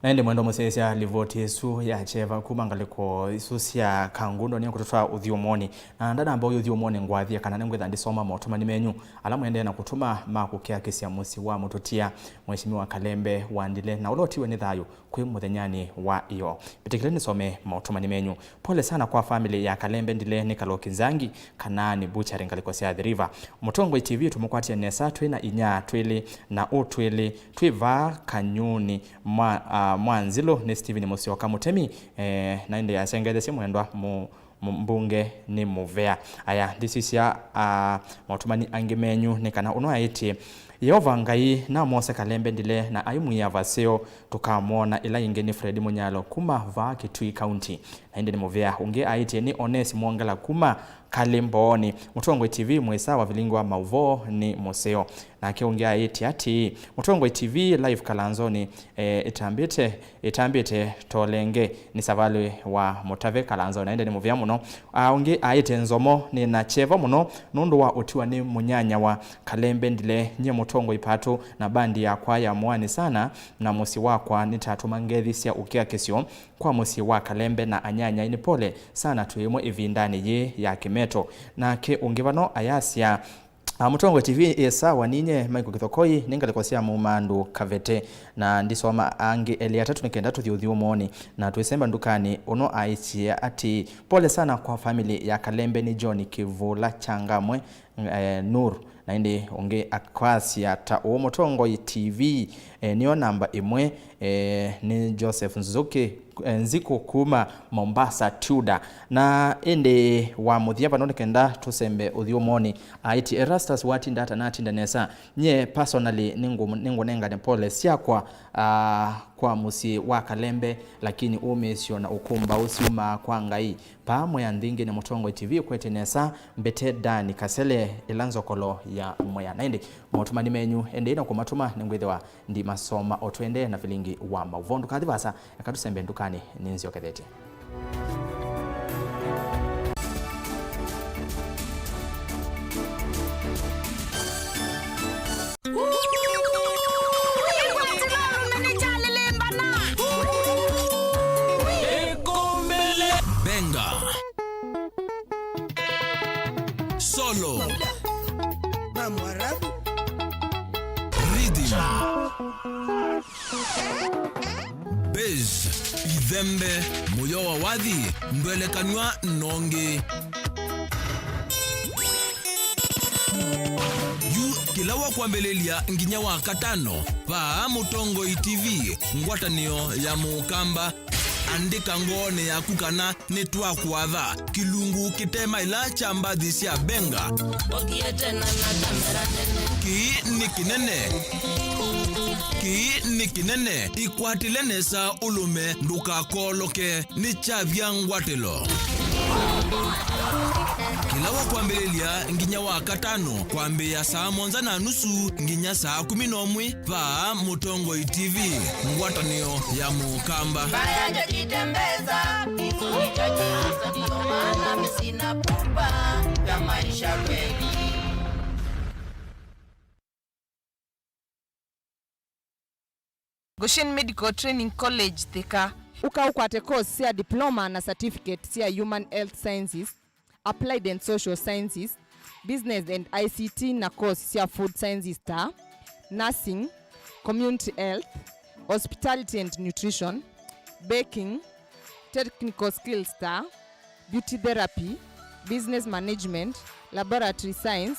Na ĩndĩ mwendwa mũsyaĩĩsya, livoti ĩsu ya kyeva kuma ngalĩko isu sya Kangundo nĩ kũtũtwaa ũthyũmũonĩ. Na ndanamba ũyũ ũthyũmũonĩ ngwathie kana nĩngwĩtha ndisoma motũmani menyu ala mwendeee na kũtũma ma kũkĩakĩsya mũsyĩ wa mũtũtia, Mheshimiwa Kalembe Wandile, na ũla ũtiwe nĩ thayũ kwĩ mũthenyanĩ wa ĩoo. Mbĩtĩkĩle nĩsome motũmani menyu. Pole sana kwa family ya Kalembe Ndile nĩ Kaloki Nzangi, kana nĩ Butchery ngalĩko sya Athi River. Mũtongoi T V tũmũkwatie nesa twĩ na inya twĩlĩ na ũ twĩlĩ twĩ vaa kanyũnĩ mwa, ah, mwa nzilũ nĩ Stephen Mũsyoka Mũtemi, eh, na ĩndĩ asengethesye mwendwa mũ-, mũ-, mbunge nĩ mũvea. Aya, ndisisya, ah, motũmani angĩ menyu nĩ kana ũno aĩtye, Yeova Ngai namwose Kalembe Ndile na aimwia vaseo, tũkamwona ĩla ĩngĩ nĩ Fred Mũnyalo kuma vaa Kitui County. Na ĩndĩ nĩ mũvea ũngĩ aĩtye nĩ Onesi Mwongela kuma Kalĩ Mbooni. Mũtongoi T V mwĩ sawa, vilingi wa maũvoo nĩ mũseo. Nake ũngĩ aĩtye atĩĩ, Mũtongoi T V live Kalanzonĩ, eh, ĩtambĩte, ĩtambĩte tolenge nĩ savalĩ wa mũtave Kalanzonĩ. Na ĩndĩ nĩ mũvea mũno. Ah, ũngĩ aĩtye Nzomo nĩ na kyeva mũno nũndũ wa ũtiwa nĩ mũnyanyawa Kalembe Ndile, nyie Mũtongoi Patũ na bandi yakwa ya Mũanĩ Sana na mũsyĩ wakwa nĩtatũma ngethi sya ũkĩakĩsyo kwa mũsyĩ wa Kalembe na anyanyae nĩ pole sana twĩ ĩmwe ĩvindanĩ yĩĩ ya kĩmeto. Nake ũngĩ vano ayasya, ah, Mũtongoi T V ĩ sawa, ninye Michael Kĩthokoi nĩ ngalĩko sya Mũmandu Kavete, na ndisoma angĩ elĩ atatũ nĩ kenda tũthi ũthyũmũonĩ na twĩsemba ndukanĩ. Ũno aĩtye atĩĩ, pole sana kwa family ya Kalembe, nĩ John Kĩvũla Changamwe, eh, Nur. Na ĩndĩ ũngĩ akwasya ta ũũ, Mũtongoi T V, eh, nĩyo namba ĩmwe, eh, nĩ Joseph Nzuki, eh, Nziku kuma Mombasa, Tudor. Na ĩndĩ wa mũthya vano nĩ kenda tũsembe ũthyũmũonĩ, aĩtye Erastus watinda ata? Natinda nesa. Nyie personally nĩngũ-, nĩngũnengane pole syakwa, ah, kwa mũsyĩ wa Kalembe, lakini ũmĩĩsyo na ũkũmbaũ syumaa kwa Ngai. Paa Mwea Nthingĩ nĩ Mũtongoi T V ũkwete nesa, mbete Dani Kasele ĩla nzokolo ya Mwea. Na ĩndĩ motũmani menyu endei na kũmatũma, nĩngwĩthĩwa ndimasoma o tũendee na vilingi wa maũvoo. Ndũkathi vaasa, eka tũsembe ndukanĩ, nĩnzyokethetye. Benga. Solo. Rhythm. Bass, ithembe, mũyo wa wathi, ndwelekanw'a nongi. Yu kĩla wa kwambĩlĩlya nginya wa katano, vaa Mũtongoi T V, ngwatanĩo ya Mũkamba. Andĩka ngoonĩ yaku kana nĩtwakwatha kĩlungu kĩte maĩla kya mbathi sya Benga. Ũthiĩte na na kamera nene. Kĩĩ nĩ kĩnene. Kĩĩ nĩ kĩnene. Ĩkwatĩle nesa ũlũme, ndũkakooloke. Nĩ kyavya ngwatĩlo. Kĩla wa kwambĩlĩlya nginya wa katano, kwambĩĩa saa mũonza na nusu nginya saa kũmi na ũmwe, vaa Mũtongoi T V, ngwatanĩo ya Mũkamba. Mbaya hajajitembeza, hizo ni chache, ndio maana mimi sina pupa ya maisha kweli. Goshen Medical Training College, Thika. Ũka ũkwate course sya diploma na certificate sya Human Health Sciences, Applied and Social Sciences, Business and I C T na course sya Food Sciences ta nursing, community health, hospitality and nutrition, baking, technical skills ta beauty therapy, business management, laboratory science,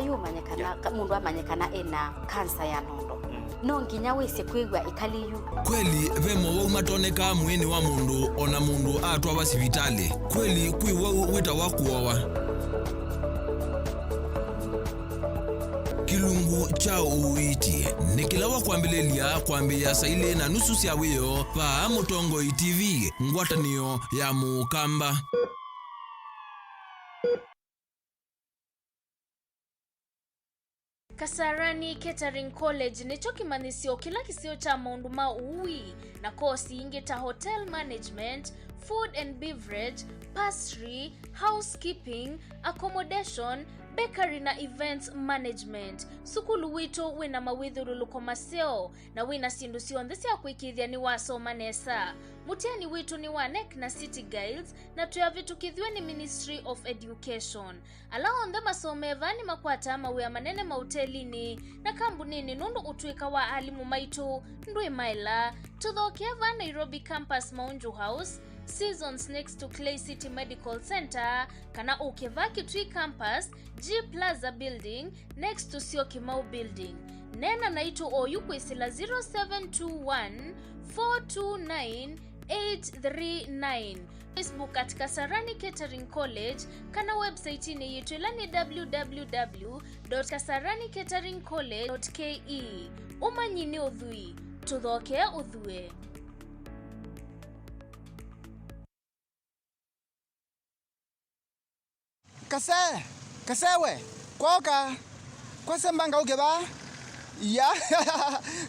ĩkalai ũmanye kana, yeah, ka-, mũndũ amanye kana ena kansa ya nondo. Mm. No nginya wĩsĩ kwĩw'a ĩkalai yu. Kweli, ve mowau matonekaa mwĩĩnĩ wa mũndũ o na mũndũ atwawa sivitalĩ. Kweli, kwĩ wau wĩtawa kũowa. Kĩlungu kya ũiiti nĩ kĩla wa kwambĩlĩlya kwambĩĩa saa ilĩ na nusu sya wĩoo vaa Mũtongoi T V, ngwatanĩo ya Mũkamba. Kasarani Catering College nĩkyo kĩmanyĩsyo kĩla kĩseo kya maũndũ ma ũui na kosi ingĩ ta hotel management, food and beverage, pastry, housekeeping, accommodation, bakery na events management. Sukulu witũ wĩna mawĩthyũlũlũko maseo na wĩna syĩndũ syonthe sya kũĩkĩĩthya nĩwasoma nesa. Mũtiani witũ nĩ wa NEC na City Guilds, na twĩ avĩtũkĩthw'e nĩ Ministry of Education. Ala onthe masomee vaa nĩmakwataa mawĩa manene maũtelinĩ na kambunĩnĩ, nũndũ ũtũĩka wa alimũ maitũ ndwĩ maela. Tũthokee vaa Nairobi Campus, Maunju House, Seasons next to Clay City Medical Center, kana ũke vaa Kitui Campus, G Plaza Building, next to Syokimau Building. Neena naitũ oyu kwĩsĩla zero seven two one, four two nine, eight three nine. Facebook at Kasarani Catering College, kana website-inĩ yitũ ĩla nĩ www dot kasarani catering college dot ke. Ũmanyi nĩ ũthwii, tũthokee ũthwĩe. Kase, kase we, kwoka. Kwase mbanga ũke vaa. Ya,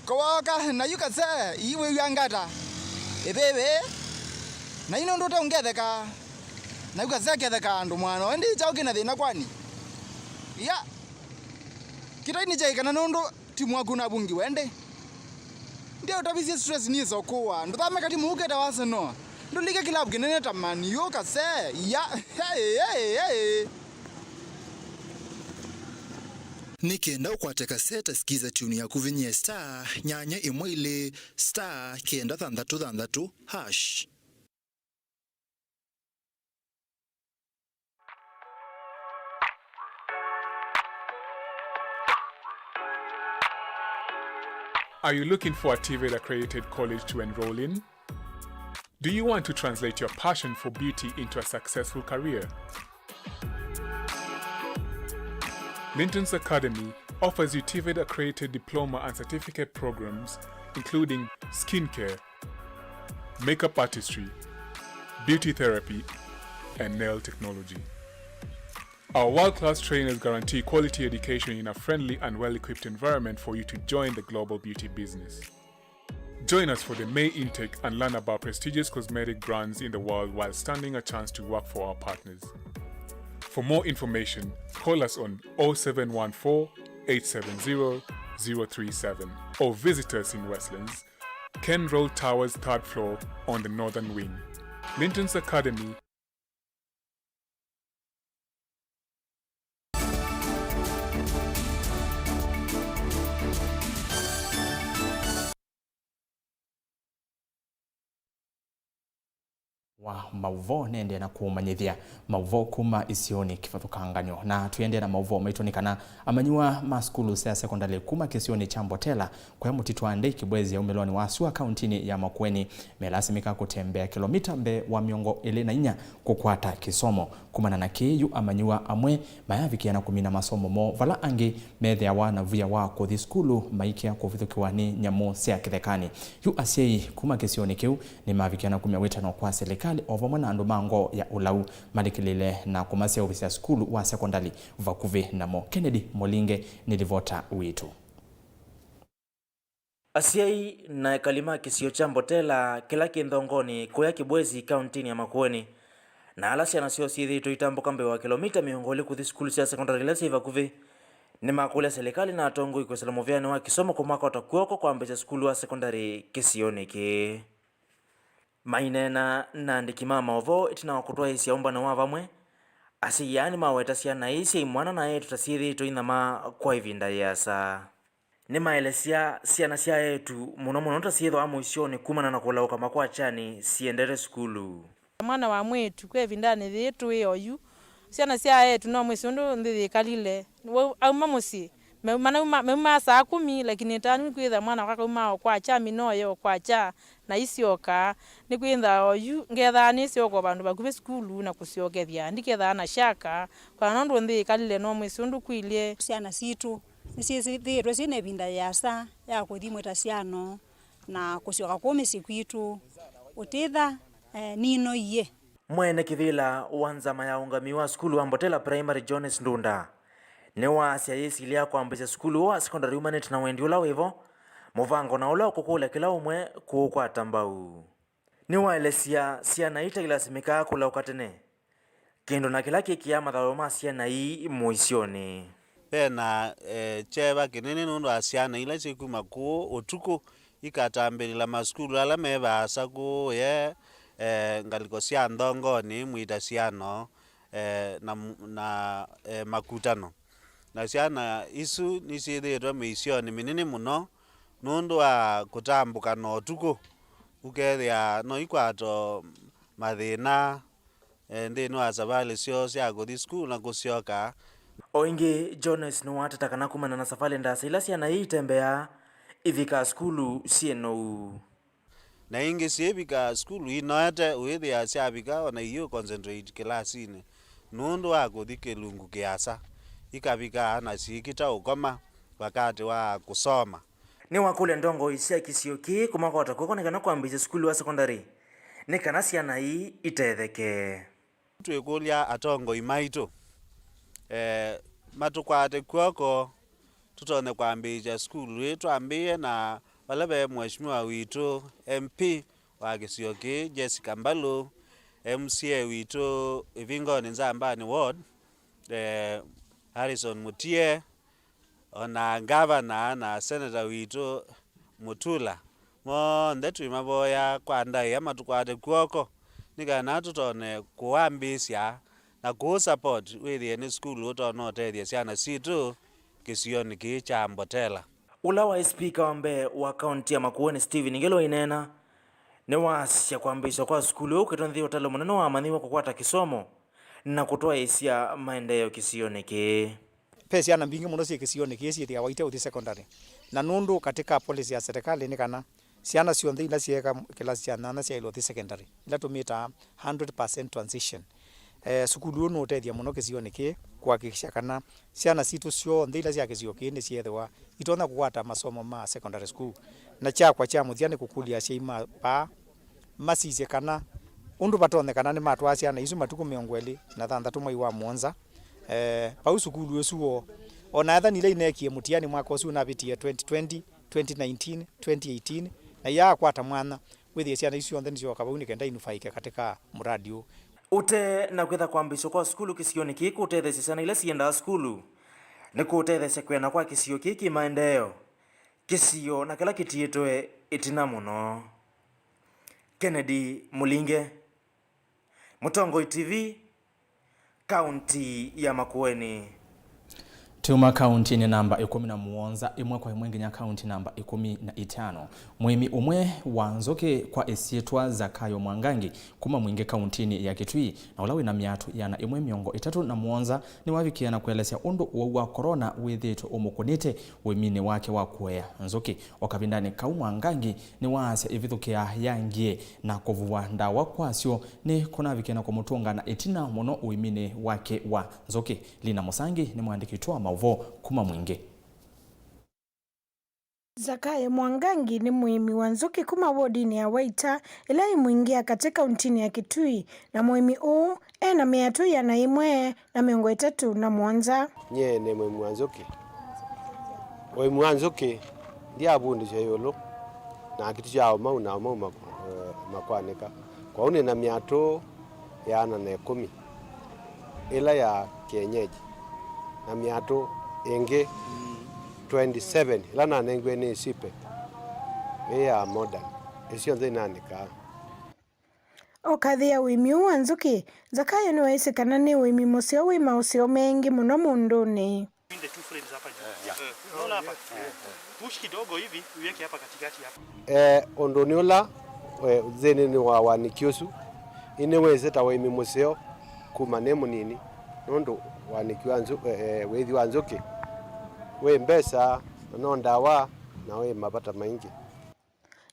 kwoka, na yu kase, ii wĩw'a ngata. Ĩvĩvĩ, na yu nũndũ ũte ũngetheka. Na yu kase ketheka andũ mwana, wendi kyaũ kĩna thĩna kwani? Ya, kĩtai nĩ kyai kana nũndũ timu waku navungiwe ĩndĩ? Ndeũtavisye stress nĩsokũwa. Ndũthame katimu ũketa wa Arsenal. Ndũlike kilabu kĩnene ta Man U kase. Ya. Hey, hey, hey. Nĩ kenda ũkwate kaseta, sikiza tune yaku, vinyie star nyanya ĩmwe ilĩ star kenda thanthatũ thanthatũ hash. Are you looking for a TVET accredited college to enroll in? Do you want to translate your passion for beauty into a successful career? Linton's Academy offers you TVET accredited diploma and certificate programs, including skincare, makeup artistry, beauty therapy, and nail technology. Our world-class trainers guarantee quality education in a friendly and well-equipped environment for you to join the global beauty business. Join us for the May intake and learn about prestigious cosmetic brands in the world while standing a chance to work for our partners. For more information, call us on oh seven one four, eight seven zero, zero three seven or visit us in Westlands, Ken Road Towers, third floor, on the northern wing. Linton's Academy. Wa maũvoo nĩendee na kũmanyĩthya maũvoo kuma isionĩ kĩvathũkangany'o. Na tũiendee na maũvoo maitũ nĩ kana amanyĩw'a ma sukulu sya sekondalĩ kuma kĩsionĩ kya Mbotela kũya mũtitũ wa Ndei Kĩbwezi ya umĩlonĩ wa sua kauntinĩ ya Makueni melasimĩka kũtembea kĩlomita mbee wa mĩongo ĩlĩ na inya kũkwata kĩsomo. Kumana na kĩĩ, yu amanyĩw'a amwe mayavikĩa na kũmina masomo moo, vala angĩ methĩawa na via wa kũthi sukulu maikĩa kũvithũkĩwa nĩ nyamũ sya kĩthekanĩ. Yu asyai kuma kĩsionĩ kĩu nĩmavikĩa na kumya wĩtano kwa silikalĩ o vamwe na andũ ma ngoo ya ũlau malikĩlĩle na kũmaseũvĩsya sukulu wa sekondalĩ vakuvĩ namo. Kennedy Mũlinge nĩ livota witũ. Asyai na ekali ma kĩsio kya Mbotela kĩla kĩ Nthongonĩ kũya Kĩbwezi kauntinĩ ya Makueni, na ala syana syoo syĩthĩĩtwe itambũka mbee wa kĩlomita mĩongo ĩlĩ kũthi sukulu sya sekondalĩ ila syĩ vakuvĩ, nĩmakũlya silikalĩ na atongoi kwĩsĩla mũvĩanĩ wa kĩsomo kũmakota kw'oko kwambĩĩsya sukulu wa sekondalĩ kĩsionĩ kĩĩ. Maineena na andĩki ma maũvoo ĩtina wa kũtwaĩĩsya ũmbano wa vamwe, asyai aa nĩmaweta syana ii sya imwana na eĩtu ta syĩthĩĩtwe inyamaa kwa ĩvinda yĩasa. Nĩmaelesya syana sya eĩtu mũno mũno ta syĩthĩwa mũisyonĩ kumana na kũlaũka makwakyanĩ siendete sukulu. Mwana wa mwĩĩtu kwĩ ĩvindanĩ yĩĩ tũĩ oyu, syana sya eĩtu no mwĩsĩ ũndũ nthĩ yĩkalile. Wau auma mũsyĩ, meuma, nauma, meumaa saa kũmi, lakini ĩtanu nĩkwĩtha mwana wakwa akauma o kwakya, minoye o kwakya, na isyoka. Nĩkwĩtha oyu, ngethaa nĩsyoka o vandũ vakuvĩ sukulu na kũsyokethya, ndikethaa na shaka, kwa nũndũ nthĩ yĩkalile no mwĩsĩ ũndũ kũilyĩ. Syana sitũ nĩsyĩthĩĩtwe syĩ na ĩvinda yĩasa ya kũthi mwĩta syano na kũsyoka kũũ mĩsyĩ kwitũ ũtĩtha, eh, ninoie. Mwene kĩvĩla wa nzama ya ũngami wa sukulu wa Mbotela Primary, Jones Ndunda, nĩwaasya yĩsilya ya kwambĩĩsya sukulu ũũ wa sekondalĩ yumanĩte na wendi ũla wĩvo, mũvango na ũla ũkũkũlya kĩla ũmwe kũũkwata mbau. Nĩwaelesya syana ii ta ilasimĩkaa kũlaũka tene, kĩndũ na kĩla kĩkĩaa mathayũ ma syana ii mũisyonĩ. Ve na, eh, kyeva kĩnene nũndũ wa syana ila syĩkuma kũũ ũtukũ ikatambĩlĩla masukulu ala me vaasa kũũye, eh, ngalĩko sya Nthongonĩ, mwĩta syano, eh, na, na, eh, makutano. Na syana isu nĩsyĩthĩĩtwe mĩisyonĩ mĩnene mũno nũndũ wa kũtambũka na ũtukũ, ũkethĩa no ikwata mathĩna, eh, nthĩnĩ wa savalĩ syoo sya kũthi sukulu na kũsyoka. O ĩngĩ, Jones nĩwateta kana kumana na savalĩ ndaasa ila syana ii itembeaa, ivikaa sukulu syĩ nou. Na ingĩ syĩvika sukulu inoete, ũĩthĩa syavika o na iyu concentrate kĩlasinĩ nũndũ wa kũthi kĩlungu kĩasa, ikavika na syĩkita ũkoma wakati wa kũsoma. Nĩwakũlya ndongoi sya kĩsio kĩĩ kũmakota kw'oko nĩ kana kwambĩĩsya sukulu wa sekondalĩ nĩ kana syana ii itetheke. Twĩkũlya atongoi maitũ, eh, matũkwate kw'oko tũtonye kwambĩĩsya sukulu ĩĩ. Twambĩĩe na vala ve Mheshimiwa witũ M P wa kĩsio kĩĩ, Jessica Mbalũ, M C A witũ Ĩvingonĩ Nzambani Ward, eh, Harrison Mutie, o na ngavana na seneta witũ Mutula, monthe twĩmavoya kwa ndaĩa matũkwate kw'oko nĩ kana tũtone kũwambĩĩsya na kũũ support wĩthĩe nĩ sukulu ũtonya ũtethya syana sitũ kĩsionĩ kĩĩ kya Mbotela. Ũla waĩ spika wa mbee wa kaunti ya Makueni, Stephen Ngelũ, aineena, nĩwaasya kwambĩĩsya kwa sukulu ũũ kũtonyethie ũtalo mũnene wa amanyĩw'a kũkwata kĩsomo na kũtwaĩĩsya maendeeo kĩsionĩ kĩĩ. Ve syana mbingĩ mũno syĩ kĩsionĩ kĩĩ syĩthĩawa iteũthi secondary, na nũndũ katĩ ka policy ya serikali nĩ kana syana syonthe ila syeeka kĩlasi kya nyanya syaĩlwe ũthi secondary, ila tũmĩtaa hundred percent transition. Eh, sukulu ũũ nũũtethya mũno kĩsionĩ kĩĩ kũhakikisha kana syana sitũ syonthe ila sya kĩsio kĩĩ nĩsyeethĩwa itonya kũkwata masomo ma secondary school. Na kyakwa kya mũthya nĩ kũkũlya asyai ma vaa masisye kana ũndũ vatonyekana nĩmatwaa syana isu matukũ mĩongo ĩlĩ na thanthatũ mwei wa mũonza, eh, vau sukulu ĩsu woo. O na ethani ila ineekie mũtiani mwaka ũsu ũnavĩtie, twenty twenty, twenty nineteen, twenty eighteen, na iyaakwata mwanya wĩthĩe syana isu syonthe nĩsyooka vau nĩ kenda inufaĩke katika muradi ũũ. Ũtee na kwĩtha kwambĩĩsya kwa sukulu kĩsionĩ kĩĩ kũtetheesya syana ila siendaa sukulu, nĩ kũtetheesya kwĩana kwa kĩsio kĩĩ kĩ maendeeo, kĩsio na kĩla kĩtiĩtwe ĩtina mũno. Kennedy Mũlinge, Mũtongoi T V, kaunti ya Makueni. Tuma kauntinĩ namba ĩkũmi na mũonza, ĩmwe kwa ĩmwe nginya kaunti namba ĩkũmi na itano. Mũĩmi ũmwe wa nzũkĩ kwa ĩsyĩtwa Zakayo Mwangangi kuma Mwingĩ kauntinĩ ya Kitui, na ũla wĩna myatũ ĩana ĩmwe mĩongo ĩtatũ na mũonza, nĩwavikĩe na kũelesya ũndũ ũwau wa corona wĩthĩĩtwe ũmũkũnĩte ũĩminĩ wake wa kũea nzũkĩ. O kavindanĩ kau, Mwangangi nĩwaasya ĩvithũkĩa ya ngie na kũvũwa ndawa kwasyo nĩ kũnavikie na kũmũtũnga na ĩtina mũno ũĩminĩ wake wa nzũkĩ. Lina Mũsangi nĩ mũandĩki witũ wa maũvoo kuma Mwingĩ. Zakayo Mwangangi nĩ mũĩmi wa nzũkĩ kuma wodinĩ ya Waita, ĩla yĩ Mwingĩ ya katĩ kauntinĩ ya Kitui, na mũĩmi ũũ e na mĩatũ ĩana ĩmwe na mĩongo ĩtatũ na mũonza. Nyie nĩ mũĩmi wa nzũkĩ. Ũĩmi wa nzũkĩ ndyavundĩsya ĩũlũ, na kĩtu kya ũmau na ũmau mak-, eh, makwanĩka. Kwoou nĩ na mĩatũ ĩana na ĩkũmi ĩla ya kienyeji, na mĩatũ ĩngĩ twenty-seven ĩla nanengiwe nĩ Sipe, ĩ ya modern, ĩ syonthe inanĩkaa. Ũkathĩa ũĩmi ũũ wa nzũkĩ, Zakayo nĩwaisye kana nĩ ũĩmi mũseo wĩ maũseo mengĩ mũno mũndũnĩ. Between the two frames hapa juu. Eh, yeah. Eh, unaona hapa? Eh, eh. Push kidogo hivi, uweke hapa katikati hapa. Eh, ũndũ nĩ ũla, eh, nthĩnĩ nĩ wa wanĩki ũsu, ĩnĩwĩsĩ ta ũĩmi mũseo kuma nĩ mũnini, nũndũ wanĩki wa nzũ-, eh, eh, wĩthi wa nzũkĩ wĩ mbesa, na no ndawa, na wĩ mavata maingĩ.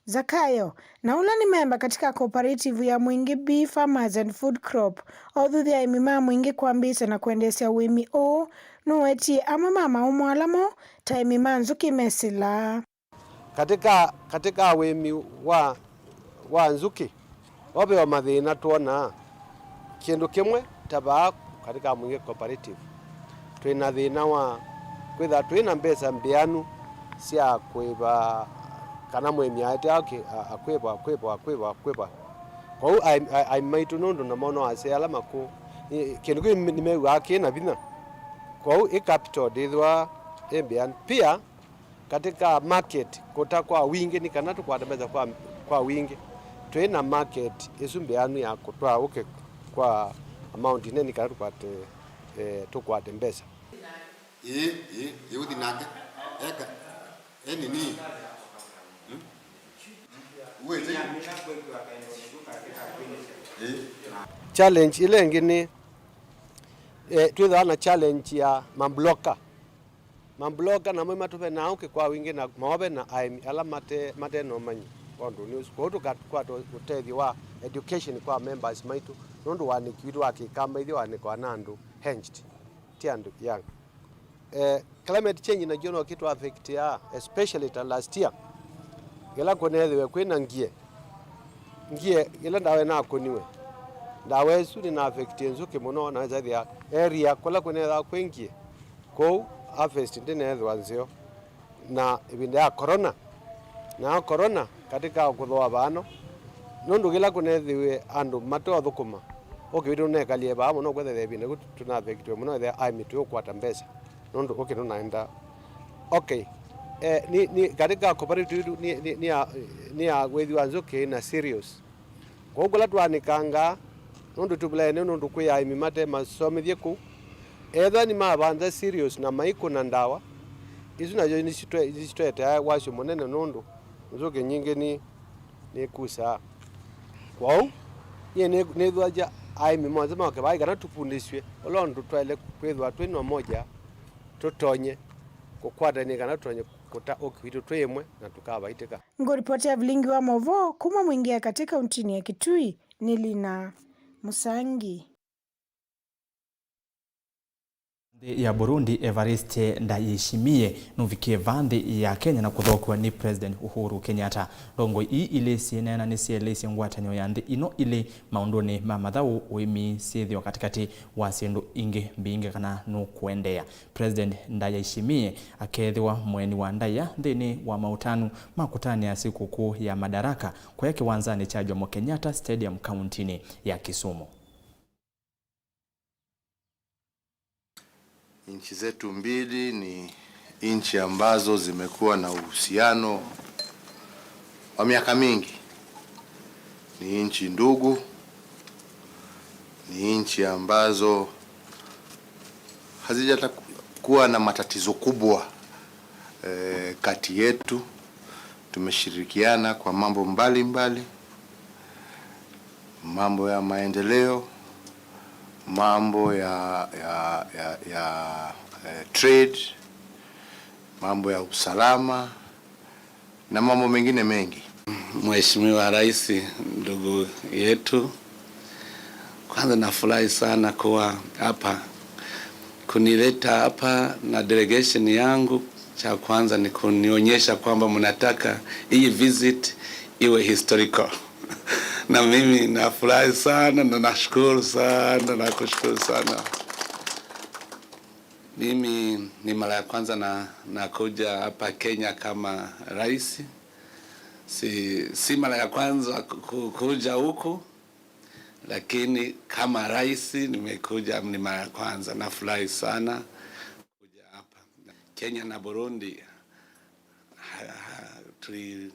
Zakayo, na ũla nĩ memba katika cooperative ya Mwingĩ Bee Farmers and Food Crop, aũthuthya aĩmi ma Mwingĩ kwambĩĩsya na kwendeesya ũĩmi ũũ, nũwetie amwe ma maũmũ ala mo ta aĩmi ma nzũkĩ mesĩlaa. Katika, katika ũĩmi wa, wa nzũkĩ, o ve o mathĩna twonaa. Kĩndũ kĩmwe ta vaa katika Mwingĩ Cooperative, twĩ na thĩna wa kwĩtha twĩ na mbesa mbĩanu sya kũĩva kana mũĩmi aete aki-, a-, akwĩva, akwĩva, akwĩva, akwĩva. Kwoou aĩmi, a-, aĩmi maitũ nũndũ namo no asyai ala makũũ, ĩ, kĩndũ kĩu nĩmew'aa kĩ na vinya. Kwoou ĩ capital ndĩthĩwa ĩ mbĩanu. Pia, katika market kũta kwa wingĩ, nĩ kana tũkwate mbesa kwa, kwa wingĩ. Twĩ na market ĩsu mbĩanu ya kũtwaa ũkĩ kwa amount nene, nĩ kana tũkwate, eh, tũkwate mbesa. Ĩĩ, ĩĩ, ĩĩ, ũthi nake. Eka, e nini? Hmm? Uwĩte? Ĩĩ. Challenge ĩla ĩngĩ nĩ, eh, twĩthĩwa na challenge ya mabloka. Mabloka namo matũvenaa ũkĩ kwa wingĩ na maove na aĩmi ala mate, mate na ũmanyi wa ũndũnĩ ũsu. Kwoou tũkakwata ũtethyo wa education kwa members maitũ, nũndũ wanĩki witũ wa Kĩkamba ithyĩ wanĩkawa na andũ aged, ti andũ young. Eh, climate change nakyo no kĩtũ affectia, especially ta last year, ĩla kũneethĩwe kwĩ na ngie. Ngie, ĩla ndawa ĩnakũniwe, ndawa ĩsu nĩna affectie nzũkĩ mũno, na ĩsathĩa area kũla kũneethĩwa kwĩ ngie. Kwoou harvest ndĩneethĩwa nzeo. Na ĩvinda ya corona, nayo corona katika kũthooa vaano, nũndũ kĩla kũneethĩwe andũ matothũkũma, ũkĩ witũ nũnekalile vaa mũno, kwĩthĩa ĩvinda yĩu tũna affectiwe mũno, ethĩa aĩmi tũũkwata mbesa nũndũ ũkĩ nũnaenda. Okay. Eh, ni, ni, katika cooperative yetu ni, ni, ni ya, ni ya wĩthi wa nzũkĩ na cereals. Kwoou kũla twanĩkangaa, nũndũ tũvulaene nũndũ kwĩ aĩmi mate masomethye kũu, ethĩwa nĩmavanda cereals na maikũna ndawa, isu nasyo nĩsitwe-, nĩsitũetea wasyo mũnene nũndũ nzũkĩ nyingĩ nĩ, nĩkusaa. Kwoou, nyie nĩ-, nĩthũasya aĩmi monthe moke vai kana tũvundĩsw'e ũla ũndũ twaĩle kwĩthĩwa twĩ na ũmoja, tũtonye kũkwatanĩa kana tũtonye kũta ũkĩ witũ twĩ ĩmwe na tũkavaitĩka. Ngũripotĩa vilingi wa maũvoo kuma Mwingĩ ya katĩ kauntinĩ ya Kitui, nĩ Lina Mũsangi. Nthĩ ya Burundi, Evariste Ndayishimiye nũvikie vaa nthĩ ya Kenya na kũthokw'a nĩ President Uhuru Kenyatta. Ndongoi ii ilĩ syĩneena nĩsyaeleisye ngwatanĩo ya nthĩ ino ilĩ maũndũnĩ ma mathaũ, ũĩmi, syĩthĩo katĩkatĩ wa syĩndũ ingĩ mbingĩ kana nũkũendeea. President Ndayishimiye akeethĩwa mũeni wa ndaĩa nthĩnĩ wa maũtanu ma kũtanĩa sikũkũ ya Madaraka kũya kĩwanzanĩ kya Jomo Kenyatta Stadium kauntinĩ ya Kisumu. Nchi zetu mbili ni nchi ambazo zimekuwa na uhusiano wa miaka mingi. Ni nchi ndugu, ni nchi ambazo hazijata-, Kuwa na matatizo kubwa, eh, kati yetu. Tumeshirikiana kwa mambo mbalimbali, mambo ya maendeleo, mambo ya, ya, ya, ya, eh, trade, mambo ya usalama na mambo mengine mengi. Mheshimiwa Rais, ndugu yetu, kwanza nafurahi sana kuwa hapa. Kunileta hapa na delegation yangu, cha kwanza ni kunionyesha kwamba mnataka hii visit iwe historical. Na mimi nafurahi sana na nashukuru sana, nakushukuru sana. Mimi ni mara ya kwanza na, nakuja hapa Kenya kama rais. Si, si mara ya kwanza ku-, ku-, kuja huku, lakini kama rais nimekuja, ni mara ya kwanza. Nafurahi sana kuja hapa. Kenya na Burundi, ha, ha, tuli-,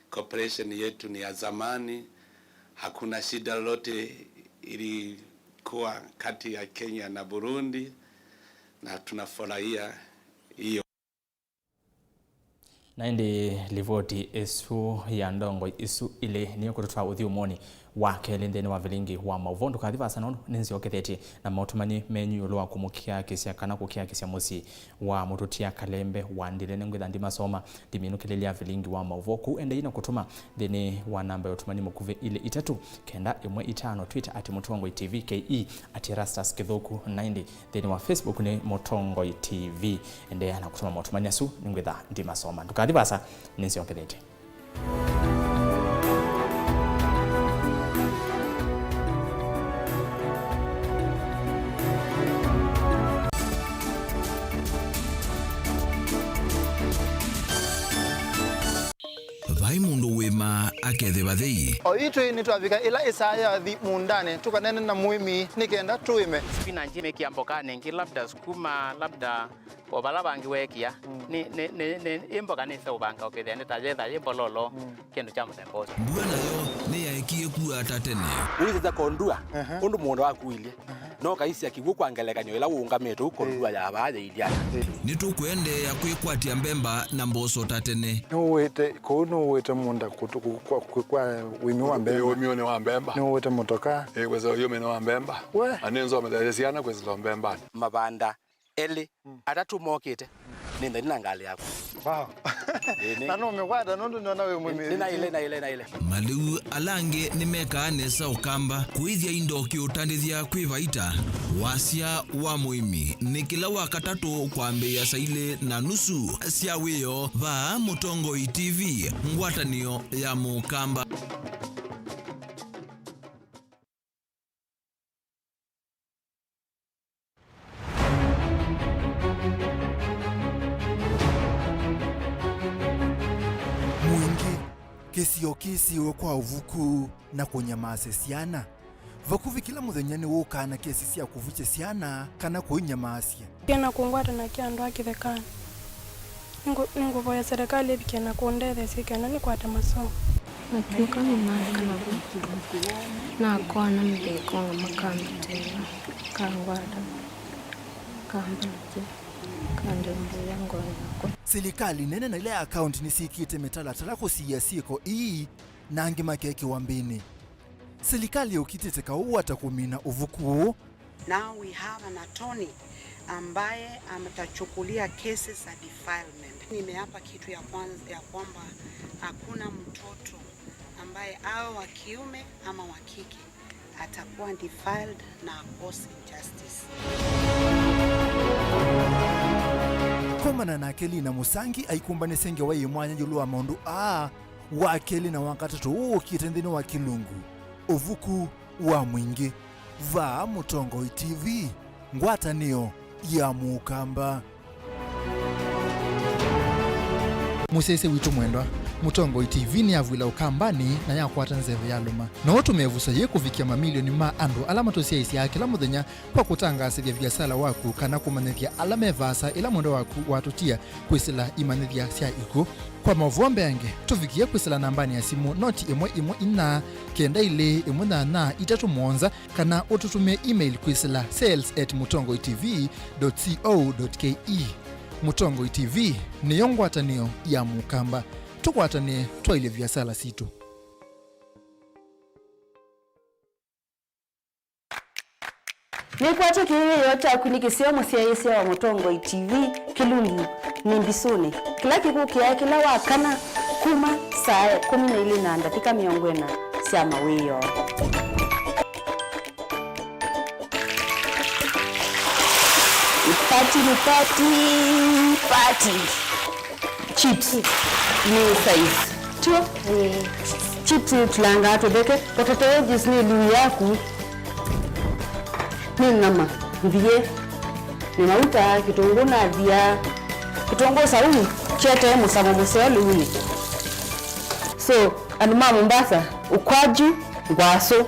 cooperation yetu ni ya zamani. Hakuna shida lolote ilikuwa kati ya Kenya na Burundi, na tunafurahia hiyo. Na ĩndĩ livoti ĩsu ya ndongoi isu ilĩ nĩyo kũtũtwaa ũthyũmũonĩ wa kelĩ nthĩnĩ wa vilingi wa maũvoo. Ndũkathi vaasa nũndũ nĩnzyokethetye na maũtũmani menyu ĩũlũ wa kũmũkiakĩsya kana kũkiakĩsya mũsyĩ wa mũtũtia Kalembe wa Ndile. Nĩngwĩtha ndimasoma, ndiminũkĩlĩlya vilingi wa maũvoo kũu. Endai na kũtũma nthĩnĩ wa namba ya ũtũmani mũkuvĩ ilĩ itatũ kenda ĩmwe itano, Twitter at Mũtongoi T V K E, at Erastus Kĩthũku ninety. Nthĩnĩ wa Facebook nĩ Mũtongoi T V. Endeea na kũtũma maũtũmani asu, nĩngwĩtha ndimasoma. Ndũkathi vaasa, nĩnzyokethetye. Vai mũndũ wĩmaa akethĩwa thei. Oyu twĩ nĩtwavika ĩla ĩsaa yathi mũũndanĩ tũkanene na mũĩmi nĩ kenda tũĩme. Spinach mĩkĩa mbokanĩ ĩngĩ, labda sukuma, labda o vala vangĩ weekĩa. Mm. Nĩ, nĩ, nĩ, nĩ, ĩ mboka nĩseũvanga ũkethĩa nĩ ta yetha yĩ mbololo, mm, kĩndũ kya mũthemba ũsu. Mbua nayo nĩyaekie kua ta tene. Ũisĩsya kondua, ehe, ũndũ mũũnda waku ũilye. No kaisya kĩw'ũ kwa ngelekany'o ĩla ũũngamĩte ũkondua ya vaa yĩilye ata? Nĩtũkũendeea kwĩkwatya mbemba na mboso ta tene. Nĩũwĩte kũu, nĩũwĩte mũũnda kũtũ-, kũ-, kwa, kwa, kwa ũĩmi wa mbemba? Ĩĩ, ũĩminĩ wa mbemba. Nĩũwĩte mũtoka? Ĩĩ, kwĩsĩla ũĩminĩ wa mbemba. We. Na nĩnzomethaĩsye syana kwĩsĩla mbembanĩ. Mavanda elĩ, mm, atatũ mokĩte, nĩ nthani na ngalĩ yakwa. Wow. Ĩĩ, nĩ. Na nũmĩkwata nũndũ nĩona wĩ mũmĩĩthukĩĩku. Nĩ, nĩ naĩle, naĩle, naĩle. Malĩu ala angĩ nĩmekaa nesa Ũkamba kũĩthya indo kĩũtandĩthya kwĩ vaita. Wasya wa mũĩmi nĩ kĩla Wakatatũ kwambĩĩa saa ilĩ na nusu sya wĩoo vaa Mũtongoi T V, ngwatanĩo ya Mũkamba. Mũingĩ, kĩsio kĩsiĩwe kwa ũvuku na kũnyamaasya syana. Vakuvĩ kĩla mũthenya nĩwũkaa na kesi sya kũvukya syana kana kũinyamaasya. Kena kũngwata na kĩ andũ a kĩthekanĩ. Nĩngũ-, nĩngũvoya serikali ĩvikĩe na kũndetheesya kenda nĩkwate masomo. Natw'ĩka mũmanthĩ kana vu, nakona mũthei konga makambĩtĩĩa, kangwata, kambanĩsya, kandembũĩa ngoo yakwa. Silikalĩ nene na ila ya kaũnti nĩsyĩkĩte mĩtalatala kũsiĩĩa syĩko ii, na angĩ makekĩwa mbĩnĩ. Silikalĩ yũkitĩte kaũ ata kũmina ũvuku ũũ? Now we have an attorney ambaye atachukulia cases za defilement. Nimeapa kitu ya kwanza, ya kwamba hakuna mtoto ambaye awe wa kiume ama wa kike atakuwa defiled na akose justice. Komana nake Lina Mũsangi aikũmbanĩsye ngewa yĩ mwanya ĩũlũ wa maũndũ aa, wa kelĩ na wa katatũ ũũ ũkĩte nthĩnĩ wa kĩlungu, ũvuku wa mũingĩ. Vaa Mũtongoi T V, ngwatanĩo ya Mũkamba. Mũsyaĩĩsya witũ mwendwa, Mũtongoi T V nĩyavw'ĩla Ũkambanĩ na yakwata nzeve yalũma. No ũtũme ĩvuso yĩĩ kũvikĩa mamilioni ma andũ ala matũsyaĩĩsyaa kĩla mũthenya kwa kũtangaasĩthya viasala waku kana kũmanyĩthya ala me vaasa ĩla mwendwa waku watũtia kwĩsĩla imanyĩthya sya ikw'ũ. Kwa maũvoo mbeange, tũvikĩe kwĩsĩla nambanĩ ya simũ noti ĩmwe ĩmwe inya, kenda ilĩ ĩmwe nyanya itatũ mũonza, kana ũtũtũmĩe email kwĩsĩla sales at mũtongoi T V dot co dot K E. Mũtongoi T V nĩyo ngwatanĩo ya Mũkamba. Tũkwatanĩe twaĩlye viasala sitũ. Nĩkwatya kĩĩo kyaku nĩ kĩseo mũsyaĩĩsya wa Mũtongoi T V, Kĩlungu nĩ Mbisũnĩ, kĩla kĩkũkĩaa kĩla wa kana kuma saa ĩkũmi na ilĩ na ndatĩka mĩongo ĩna sya mawĩoo. Party ni party, party. Chips ni size. Tio? Ĩĩ. Chips itulangaa tũtheke. Potato wedges nĩ ĩluu yaku. Nĩ nyama mbiĩ. Nĩ mauta, kĩtũngũ na thia. Kĩtũngũ saumu kyetee mũsamo mũseo lĩunĩ. So, andũ ma Mombasa, ukwaju, ngwasũ.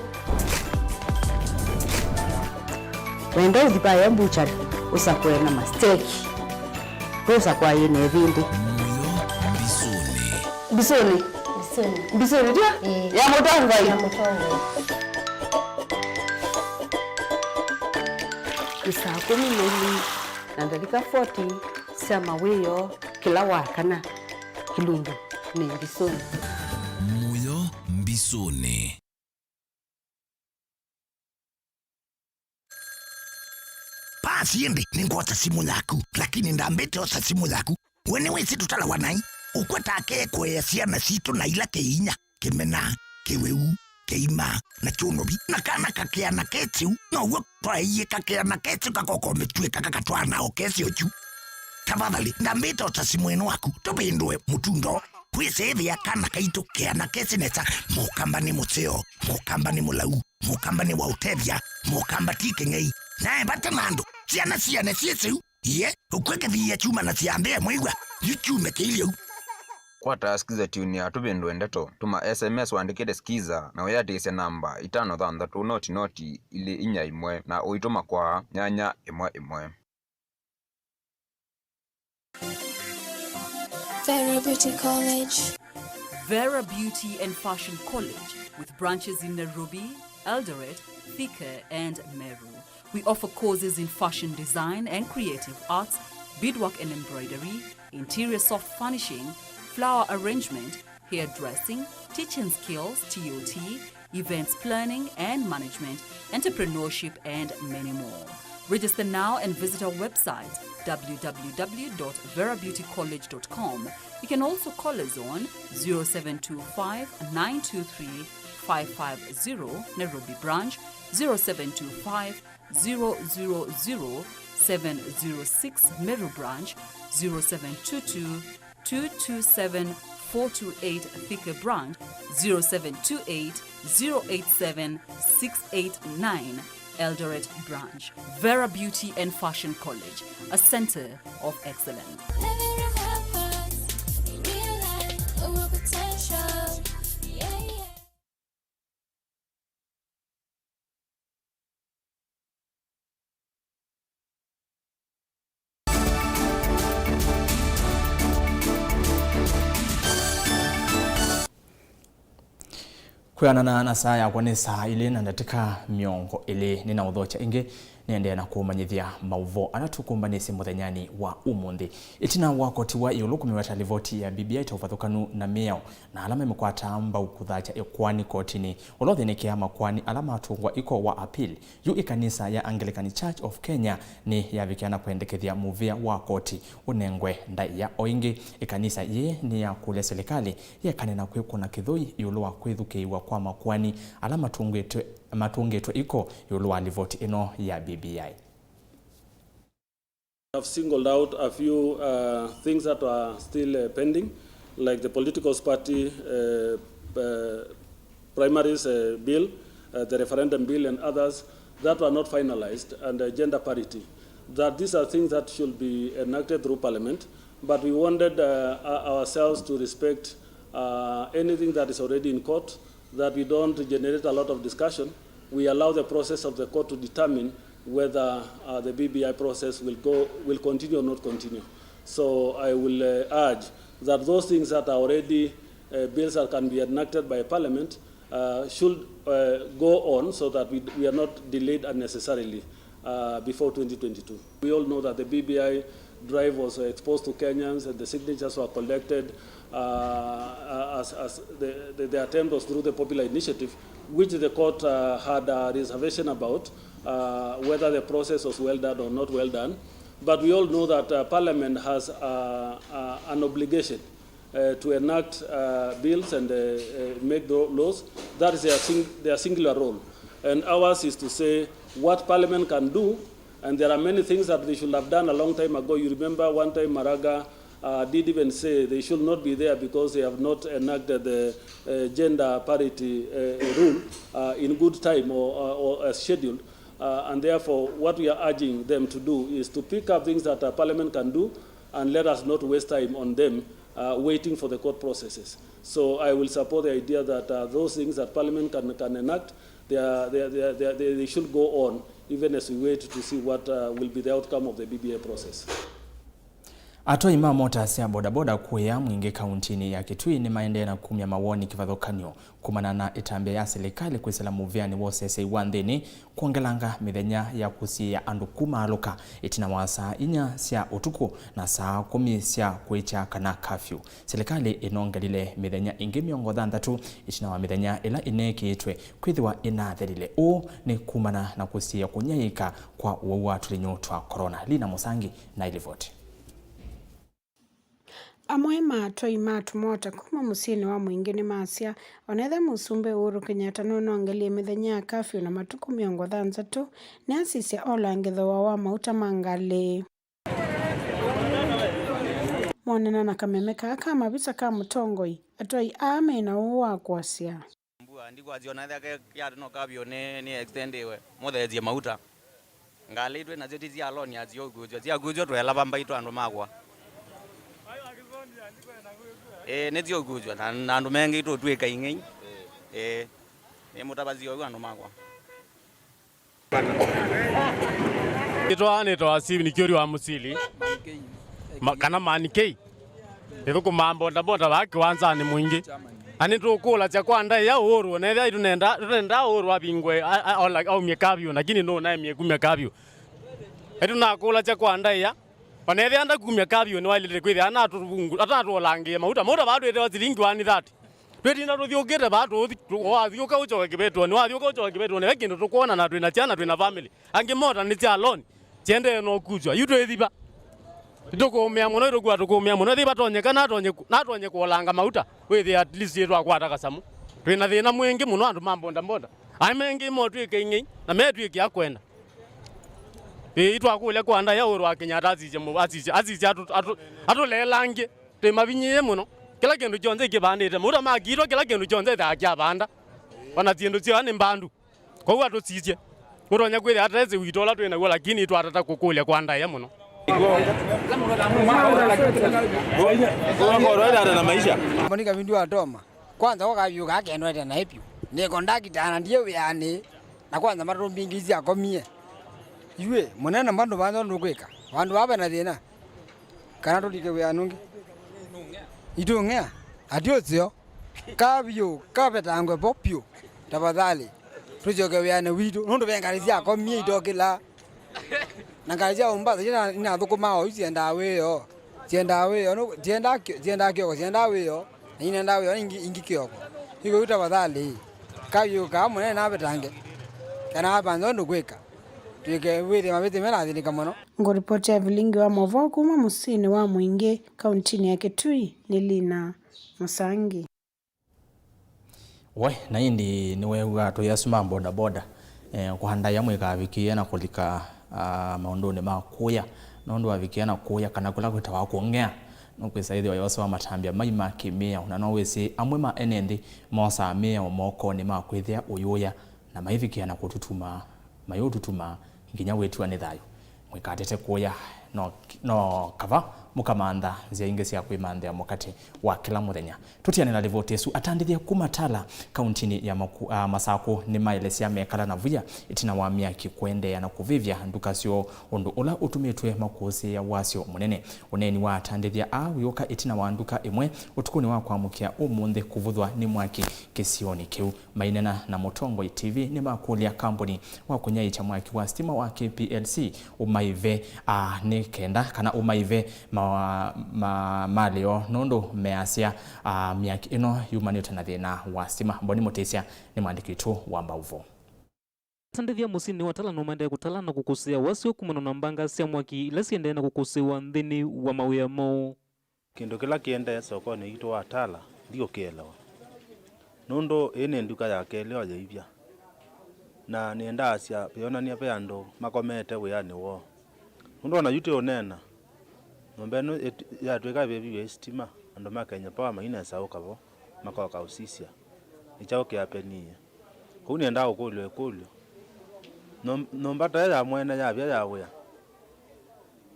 Wenda ũthi vaya mbuchari, ũsakũe na masteki. Ndũsakũa yĩ na ĩvĩndĩ. Mũyo Mbisũnĩ. Mbisũnĩ? Mbisũnĩ. Mbisũnĩ, tio? Ĩĩ. Ya Mũtongoi? Ya Mũtongoi. Nĩ saa kũmi na ilĩ na ndatĩka forty sya mawĩoo kĩla wa kana. Kĩlungu nĩ Mbisũnĩ. Mũyo Mbisũnĩ. Pasi ĩndĩ nĩngwosa simũ yaku, lakini ndambĩte osa simũ yaku. We nĩwĩsĩ tũtalawa naĩ? Ũkwetake kũea syana sitũ na ila kĩinya, kĩmena, kĩwĩu, kĩima, na kyũnovi, na kana kakĩana kĩtĩu, now'o twaeie kakĩana kĩtĩu kakoko mĩtw'ĩka kakatwaana o kĩsĩ ũkyu. Tafadhali, ndambĩte osa simũ ĩno waku, tũvĩndũe mũtundo. Kwĩsĩĩthĩa kana kaitũ keana kĩsĩ nesa, Mũkamba nĩ mũseo, Mũkamba nĩ mũlau, Mũkamba nĩ wa ũtethya, Mũkamba ti kĩng'ei. Nae vata na andũ, syana siane syĩsĩu, iye, ũkw'e kĩthiia kyuma na syambĩa mwĩw'a, yu kyume kĩilye u. Kwata Skiza Tune ya Tũvĩndũe Ndeto, tũma S M S ũandĩkĩte Skiza na ũyĩatĩĩsya namba itano thanthatũ noti noti ilĩ inya ĩmwe na ũitũma kwa nyanya ĩmwe ĩmwe. Vera Beauty College. Vera Beauty and Fashion College, with branches in Nairobi, Eldoret, Thika, and Meru. We offer courses in fashion design and creative arts, beadwork and embroidery, interior soft furnishing, flower arrangement, hairdressing, teaching skills, T O T, events planning and management, entrepreneurship, and many more. Register now and visit our website, w w w dot vera beauty college dot com. You can also call us on zero seven two five, nine two three, five five zero, Nairobi branch, zero seven two five, zero zero zero, seven zero six, Meru branch, zero seven two two, two two seven, four two eight, Thika branch, zero seven two eight, zero eight seven, six eight nine, Eldoret branch. Vera Beauty and Fashion College, a center of excellence. Kwĩanana na saa yakwa nĩ saa ilĩ na ndatĩka mĩongo ĩlĩ, nĩnaũthokya ĩngĩ nĩendee na kũmanyĩthya maũvoo ala tũkũmbanĩsye mũthenyanĩ wa ũmũnthĩ. Ĩtina wa koti wa ĩũlũ kũmĩweta livoti ya B B I ta ũvathũkanu na mĩao, na ala mamĩkwataa mbau kũthakya ĩkoani kotinĩ, ũla ũthĩnĩkĩaa makoani ala matũngwa iko wa appeal, yu ĩkanisa ya Anglican Church of Kenya nĩyavikĩa na kwendekethya mũvĩa wa koti ũnengwe ndaĩa. O ĩngĩ, ĩkanisa yĩĩ nĩyakũlya silikalĩ yĩekane na kwĩkũna kĩthũi ĩũlũ wa kwĩthukĩĩw'a kwa makoani ala matũngĩtwe, matũngĩtwe iko ĩũlũ wa livoti ĩno ya B B I. I've singled out a few, uh, things that are still, uh, pending, like the political party, uh, uh, primaries, uh, bill, uh, the referendum bill and others that were not finalized, and, uh, gender parity. That these are things that should be enacted through parliament, But we wanted, uh, our- ourselves to respect, uh, anything that is already in court, that we don't generate a lot of discussion. We allow the process of the court to determine whether, uh, the B B I process will go, will continue or not continue. So I will, uh, urge that those things that are already, uh, bills that can be enacted by Parliament, uh, should, uh, go on so that we, we are not delayed unnecessarily, uh, before twenty twenty-two. We all know that the B B I drive was exposed to Kenyans and the signatures were collected, uh, as, as the, the, the attempt was through the popular initiative, which the court, uh, had a reservation about, uh, whether the process was well done or not well done. But we all know that, uh, Parliament has, uh, uh, an obligation, uh, to enact, uh, bills and, uh, uh, make the laws. That is their, sing- their singular role. And ours is to say what Parliament can do, and there are many things that they should have done a long time ago. You remember one time Maraga, uh, did even say they should not be there because they have not enacted the, uh, gender parity, uh, rule, uh, in good time or, uh, or as scheduled. Uh, and therefore, what we are urging them to do is to pick up things that, uh, Parliament can do and let us not waste time on them, uh, waiting for the court processes. So I will support the idea that, uh, those things that Parliament can, can enact, they, are, they, are, they, are, they, are, they, they should go on, even as we wait to see what, uh, will be the outcome of the B B I process. Atwai ma mota sya bodaboda kũya Mwingĩ kauntinĩ ya Kitui nĩmaendee na kumya mawoni kĩvathũkany'o kumana na ĩtambya ya silikalĩ kwĩsĩla mũvĩanĩ wa ũseseĩ wa nthĩnĩ, kwongelanga mĩthenya ya kũsiĩĩa andũ kumaalũka ĩtina wa saa inya sya ũtukũ na saa kũmi sya kwĩkya, kana curfew. Silikalĩ ĩnongelile mĩthenya ĩngĩ mĩongo thanthatũ ĩtina wa mĩthenya ĩla ĩneekĩĩtwe kwĩthĩwa ĩnathelile. Ũũ nĩ kumana na kũsiĩĩa kũnyaĩĩka kwa ũwau wa tũlinyũ twa corona. Lina Mũsangi na ilivoti. Amwe ma atwai ma tũmota kuma mũsyĩnĩ wa Mwingĩ nĩmasya, onetha Mũsumbĩ Uhuru Kenyatta nũnongelie mĩthenya ya curfew na matukũ mĩongo thanthatũ, nĩasisya olangĩ thooa wa mauta ma ngalĩ. Monana na kameme kaa ka mavisa ka mũtongoi, atwai aa mena ũũ wa kwasya. Mbua ndikwasya ona ethĩa ke- yatino curfew nĩ, nĩ extendiwe, mũtheesye mauta. Ngalĩ twĩ nasyo ti sya loan, asyokuusw'a, syakuusw'a twelava mbaitũ andũ makwa. Ĩĩ, nĩsyokuusw'a na, na andũ mengĩ tũtw'ĩka ing'ei. Ĩĩ, nĩ mũtavasya ũu andũ makwa. Nĩtwa nĩtawa Steven Kĩũri wa Mũsili, ma- kana Manikei. Nĩthũkũmaa mbondambonda vaa kĩwanzanĩ Mwingĩ. Na nĩtũkũlasya kwa ndaĩa Uhuru, onethĩa tũnenda tũnenda Uhuru avingũe a- a- ola- aumye curfew, lakini nũnaemie kumya curfew. Nĩtũnakũlasya kwa ndaĩa, onethĩa ndakumya curfew nĩwaĩlĩte kwĩthĩa anatũvungu- atanatũolangĩe mauta. Mauta vaa twĩtewa silingi one thirty. Twĩtinda tũthyũkĩte vaa tũũthi- tũ- wathyũka ũkyoke kĩvetũonĩ, wathyũka ũkyoke kĩvetũonĩ, ve kĩndũ tũkwona na twĩna syana, twĩna family. Angĩ mota nĩ sya loan, siendee no kuswa. Yu twĩthiva. Nĩtũkũũmĩa mũno, nĩtũkua tũkũũmĩa mũno. Ĩthĩva tonyeka natonye kũ- natonye kũolanga mauta, wĩthĩa at least twakwata kasamũ. Twĩna thĩna mwingĩ mũno andũ ma mbondambonda. Aĩ mengĩ motw'ĩke ing'ei, na metw'ĩke akwenda. Ĩĩ, itwakũlya kwa ndaĩa Uhuru wa Kenyatta asisye mũ- asisye asisye atũ- atũ- atũleelangye. Twĩmavinyĩĩe mũno. Kĩla kĩndũ kyonthe kĩvandĩte. Mauta makiitwa, kĩla kĩndũ kyonthe ĩthaa kyavanda. Ona syĩndũ syoo nĩ mbandu. Kwoou atũsisye. Ũtonya kwĩthĩa atesĩ witũ ũla twĩ naw'o, lakini twatata kũkũlya kwa ndaĩa mũno. Mambo ni kavindu atoma. Kwanza kwa kavyũ kaa kendwete naĩ vyũ. Nĩ kondakita na ndiĩ wĩanĩ. Na kwanza matũmbingĩisye akomie. Yuĩ, mũnene mbandũ vandũ ndũkwĩka. Vandũ vaa vena thĩna. Kana tũlike wĩanĩ ũngĩ. Itũng'ea. Ati ũseo. Kaa vyũ, kavetangwe vo vyũ. Tafadhali. Tũsyoke wĩanĩ witũ. Nũndũ ve ngalĩ sya akomie itokĩlaa. Na ngalĩ sya Mombasa ila inathũkũmaa oyu syendaa wĩoo. Syendaa wĩoo. Nũ- syendaa kĩ- syendaa kĩoko, syendaa wĩoo. Na inendaa wĩoo ingĩ, ingĩ kĩoko. Iko yu tafadhali. Kavyũ kaa mũnene navetange. Kana apanza ũndũ kwĩka. Twĩke wĩthĩ mavĩtĩ mena athĩnĩka mũno. Ngũripoti ya vilingi wa maũvoo kuma mũsyĩnĩ wa Mwingĩ, kauntinĩ ya Kitui, nĩ Lina Mũsangi. We, na ĩndĩ nĩweew'aa atũi asu ma bodaboda, eh, kwa ndaĩa mwĩkavikĩĩa na kũlika, ah, maũndũnĩ ma kũya, nũndũ wavikĩĩa na kũya kana kũla kwĩtawa kũng'ea, nũkwĩsa ĩthĩwa yosewa matambya mai ma kĩmĩao, na no wĩsĩ amwe ma ene nthĩ mosaa mĩao mokonĩ ma kwĩthĩa ũyũya, na maivikĩa na kũtutuma, mayũtutuma nginya wĩtiwa nĩ thayũ. Mwĩkatete kũya, no, no kava Mũkamantha nzĩa ingĩ sya kwĩmanthĩa mũkate wa kĩla mũthenya. Tũtianĩla livoti ĩsu, atandĩthya kuma Tala, kauntinĩ ya Maku-, a, Masakũ nĩmaelesya mekala na vuya ĩtina wa myaki kũendeea na kũvĩvya nduka syoo, ũndũ ũla ũtumĩtw'e makũsĩĩa wasyo mũnene. Ũneeni wa atandĩthya aa wĩũka ĩtina wa nduka ĩmwe ũtukũnĩ wa kwamũkĩa ũmũnthĩ kũvũthwa nĩ mwaki kĩsionĩ kĩu. Maineena na Mũtongoi T V nĩmakũlya kambuni wa kũnyaĩĩkya mwaki wa sitima wa K P L C ũmaive, a, nĩ kenda kana ũmaive ma-, ma-, malĩo, nũndũ measya, a, myaki ĩno yumanĩte na thĩna wa sitima. Boni Mũtĩsya nĩ mwandĩki witũ wa maũvoo. Atandĩthya mũsyĩnĩ wa Tala no maendee kũtala na kũkũsĩĩa wasyo kumana na mbanga sya mwaki ila siendee na kũkũsĩĩwa nthĩnĩ wa mawĩa moo. Kĩndũ kĩla kĩendee sokonĩ witũ wa Tala ndiũkĩelewa, nũndũ ĩĩ nĩ nduka ya kelĩ o yĩivya, na nĩenda asya veyonany'a ve andũ makomete wĩanĩ woo, nũndũ ona yu tũũneena, nyũmba ĩno ĩt-, yatw'ĩka ĩvĩviw'e nĩ sitima, andũ ma Kenya Power mainesa ũka vo, makoka ũsisya nĩ kyaũ kĩapenie. Kwoou nĩendaa kũkũlya ĩkũlyo. Nyũm-, nyũmba ta ĩyo ya mwene yavya ya wĩa,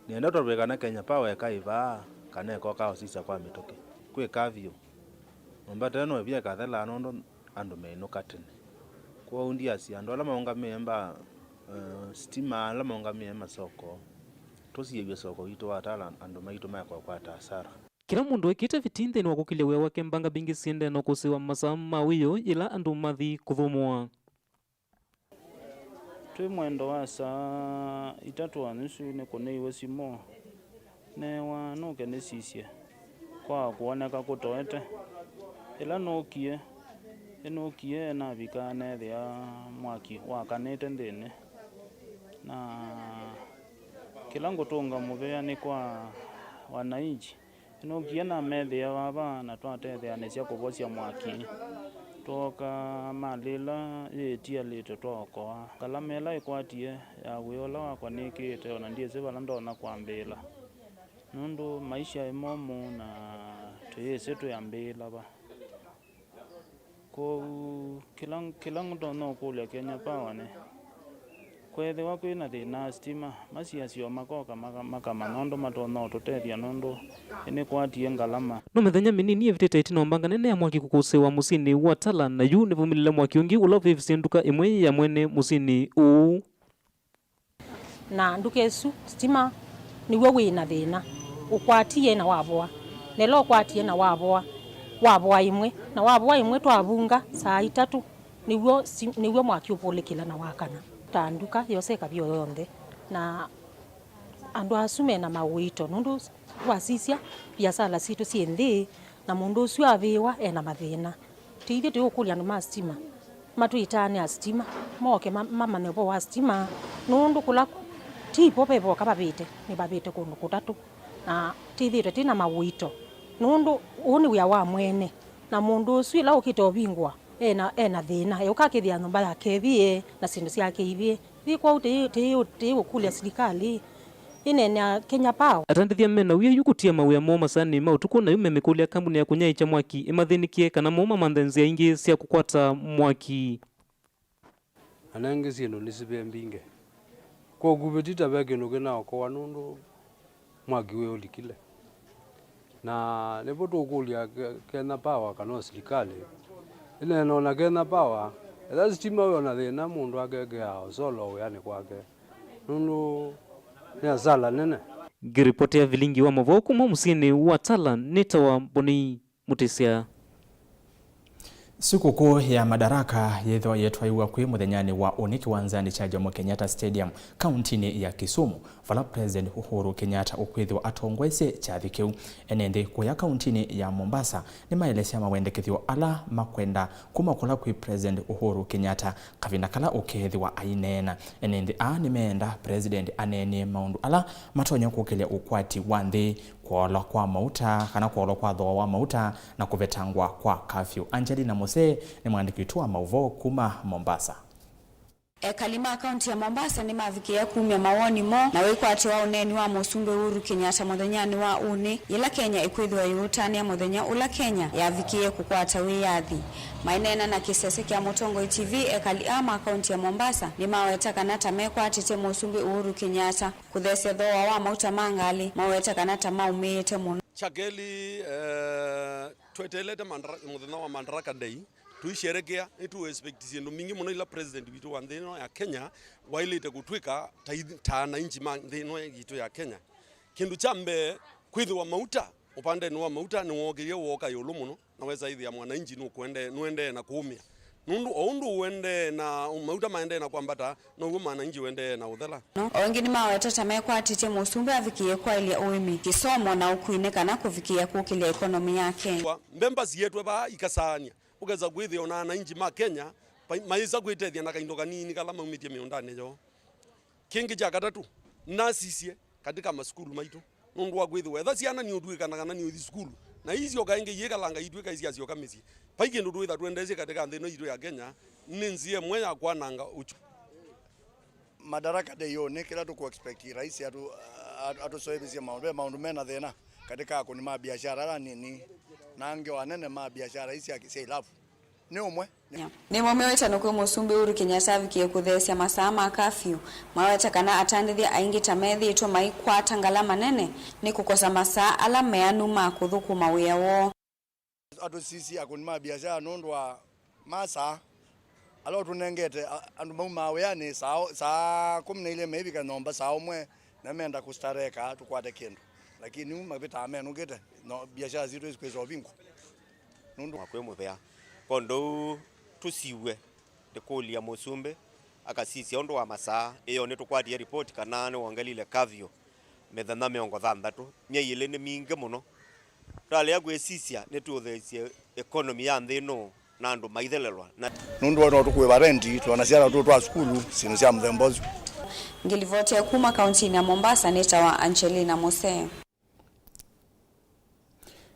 nĩenda ũtavw'e kana Kenya Power ĩkaĩ vaa, kana ĩkoka ũsisya kwa mĩtũkĩ. Kwĩ curfew. Nyũmba ta ĩyo no ĩvye ĩkathela nũndũ andũ menũka tene. Kwoou ndiasya andũ ala maũngamĩe mbaa, eh, sitima, ala maũngamĩe masoko, tũsiĩĩw'e soko witũ wa Tala, andũ maitũ maekwa kwata asara. Kĩla mũndũ ekĩte vitii nthĩnĩ wa kũkĩlya wĩa wake, mbanga mbingĩ siendee na kũsĩĩwa masaa ma wĩoo yĩla andũ mathi kũthũmũa. Twĩ mwendo wa saa itatũ na nusu nĩkũnĩiwe simũ, neewa nũke nĩsisye kwa kwoneka kũtoete. Ĩla nũkie, nĩnũkie navika neethĩa mwaki wakanĩte nthĩnĩ, na kĩla ngũtũnga mũvea nĩ kwa wananchi. Nĩnũkie namethĩa vava na twatetheanĩsya kũvosya mwaki. Twooka malĩ ĩla yĩtialĩte twaokoa. Ngalama ĩla ĩkwatie ya wĩa ũla wakwa nĩkĩĩte, ona ndyĩsĩ vala ndonya kwambĩĩla, nũndũ maisha ĩ momũ na tũyĩsĩ twĩambĩĩla va. Kwoou, kĩla, kĩla ngũtonya ũkũlya Kenya Power nĩ, kweethĩwa kwĩ na thĩna wa sitima, masiasyo makoka maka-, makamanya ũndũ matonya ũtũtethya, nũndũ nĩkwatie ngalama. No mĩthenya mĩnini ĩvĩtĩte ĩtina wa mbanga nene ya mwaki kũkũsĩĩwa mũsyĩnĩ wa Tala, na yu nĩvaumĩlile mwaki ũngĩ ũla ũvĩvisye nduka ĩmwe ya mwene mũsyĩnĩ ũũ. Na nduka ĩsu, sitima nĩw'o wĩ na thĩna. Ũkwatie na wavoa. Na ĩla ũkwatie na wavoa, wavoa ĩmwe. Na wavoa ĩmwe twavunga saa itatũ, nĩw'o si-, nĩw'o mwaki ũvũlĩkĩla na wakana. Ta nduka yose ĩkavya yonthe. Na andũ asu me na mawĩto, nũndũ wasisya, viasala sitũ syĩ nthĩ, na mũndũ ũsu avĩĩwa e na mathĩna. Ti ithyĩ tũũkũlya andũ ma sitima, matwĩtanĩa sitima, moke ma-, mamanye ũvoo wa sitima, nũndũ kũla ti vo ve voka vavĩte, nĩvavĩte kũndũ kũtatũ, na tĩthĩĩtwe twĩ na mawĩto, nũndũ ũũ nĩ wĩa wa mwene, na mũndũ ũsu ĩla ũkĩte ũvingũa, e na, e na thĩna, eũka akĩthĩa nyũmba yake ĩvĩe, na syĩndũ syake ivĩe. Yu kwoou tĩĩ, tĩĩ, tĩĩ ũkũlya silikalĩ ĩneenea Kenya Power. Atandĩthya me na wia yu kũtia mawĩa moo masaanĩ ma ũtukũ, na yu memĩkũlya kambuni ya kũnyaĩĩkya mwaki ĩmathĩnĩkĩe kana moo mamanthe nzĩa ingĩ sya kũkwata mwaki. Anenge syĩndũ nĩsivĩe mbingĩ. Kwa ũkuvĩ ti ta ve kĩndũ kĩnaokowa nũndũ mwaki wĩ ũlikile. Na nĩvo tũkũlya Ke-, Kenya Power kana o silikalĩ ĩneena na Kenya Power, ethĩwa sitima wĩ o na thĩna, mũndũ akekea ũsolo wĩanĩ kwake, nũndũ nĩ asala nene. Ngĩripotea vilingi wa mavoo kuma mũsyĩnĩ wa Tala, nĩtawa Mboni Mũtĩsya. Sikũkũ ya Madaraka yĩthĩwa yĩtwaiwa kwĩ mũthenyanĩ wa ũnĩ kĩwanzanĩ kya Jomo Kenyatta Stadium, kauntinĩ ya Kisumu, vala President Uhuru Kenyatta ũkwĩthĩwa atongoesye kyathĩ kĩu. Ene nthĩ kũya kauntinĩ ya Mombasa nĩmaelesya mawendekethyo ala makwenda kuma kũla kwĩ President Uhuru Kenyatta kavinda kala ũkeethĩwa aineena. Ene nthĩ aa nĩmeenda President aneenĩe maũndũ ala matonya kũkĩlya ũkwati wa nthĩ, kũolwa kwa mauta, kana kũolwa kwa thooa wa mauta, na kũvetangwa kwa kafyu. Angelina Mose nĩ mwandĩki witũ wa maũvoo kuma Mombasa. Ekali ma kaunti ya Mombasa nĩmavikĩe kumya mawoni moo na wĩkwatyo wa ũneeni wa Mũsumbĩ Uhuru Kenyatta mũthenyanĩ wa ũnĩ, yĩla Kenya ĩkwĩthĩwa yĩũtanĩa mũthenya ũla Kenya yavikĩe kũkwata wĩyathi. Maineena na kĩsese kya Mũtongoi T V, ekali aa ma kaunti ya Mombasa nĩmaweta kana ta mekwatĩtye Mũsumbĩ Uhuru Kenyatta kũthesya thooa wa mauta ma ngalĩ, maweta kana ta maumĩĩte mũno. Kya kelĩ, eh, tweteelete Mandara-, mũthenya wa Madaraka Day, tũisherekea, nĩtũ expect syĩndũ mbingĩ mũno ila president witũ wa nthĩ ĩno ya Kenya waĩlĩte kũtwĩka ta ithi-, ta ananchi ma nthĩ ĩno yitũ ya Kenya. Kĩndũ kya mbee, kwĩthĩwa mauta, ũpandenĩ wa mauta nĩwookĩie wooka ĩũlũ mũno, na wesa ĩthĩa mwananchi nũkwende-, nũendee na kũũmĩa. Nũndũ o ũndũ ũendee na mauta maendee na kwambata, now'o mwananchi ũendee na ũthela. O ĩngĩ nĩmaweta ta mekwatĩtye Mũsumbĩ avikĩe kwaĩlya ũĩmi, kĩsomo na ũkui nĩ kana kũvikĩĩa kũkĩlya ĩkonomi ya Kenya. Mbemba sietwe vaa ikasaanĩa, ũkesa kwĩthĩa ona ananchi ma Kenya pai-, maĩsa kwĩtethya na kaindo kanini kala maumĩtye mĩũndanĩ yoo. Kĩngĩ kya katatũ, nasisye katika masukulu maitũ, nũndũ wa kwĩthĩwa etha syana nĩũtw'ĩkana kana nĩũthi sukulu, na ii syoka ĩngĩ iĩkalanga itw'ĩka isyasyoka mĩsyĩ. Vai kĩndũ tũĩtha twendeesye katika nthĩ ĩno yitũ ya Kenya, nĩ nzĩa ĩmwe ya kwananga ũchu. Madaraka Day ũnĩ, kĩla tũkũ expect rais atu-, atu-, atũseũvĩsye maũndũ, ve maũndũ mena thĩna katika akũni ma biashara ala nini na angĩ o anene ma biashara ii sya, sya ilavu. Nĩ ũmwe. Nĩmaumiwĩte nũkwĩ Mũsumbĩ Uhuru Kenyatta avikĩe kũtheesya masaa ma kafyu, maweta kana atandĩthya aingĩ ta methĩĩtwe maikwata ngalama nene nĩ kũkosa masaa ala meanu ma kũthũkũma wĩa woo. Atũsisye akũni ma biashara nũndũ wa masaa ala ũtũnengete, a-, andũ maumaa wĩanĩ saa, saa kũmi na ilĩ meivika nyũmba saa ũmwe, na menda kũstareka tũkwate kĩndũ, lakini u mavĩtaa menũkĩte, no biashara sitũ isikwĩsa ũvingwa. Nũndũ wa kwĩ mũvea. Kwondũ tũsiw'e ndĩkũlya mũsumbĩ akasisya ũndũ wa masaa. Ĩyo nĩtũkwatie ripoti kana nĩwongelile kavyu mĩthenya mĩongo thanthatũ. Myei ĩlĩ nĩ mingĩ mũno. Twalea kwĩsisya nĩtũtheesye economy ya nthĩ ĩno na andũ maithelelwa. Na nũndũ no tũkũĩva rendi, twona syana tũtũ twa sukulu, syĩndũ sya mũthemba ũsu. Ngĩlivotia kuma kauntinĩ ya Mombasa nĩtawa Angelina Musee.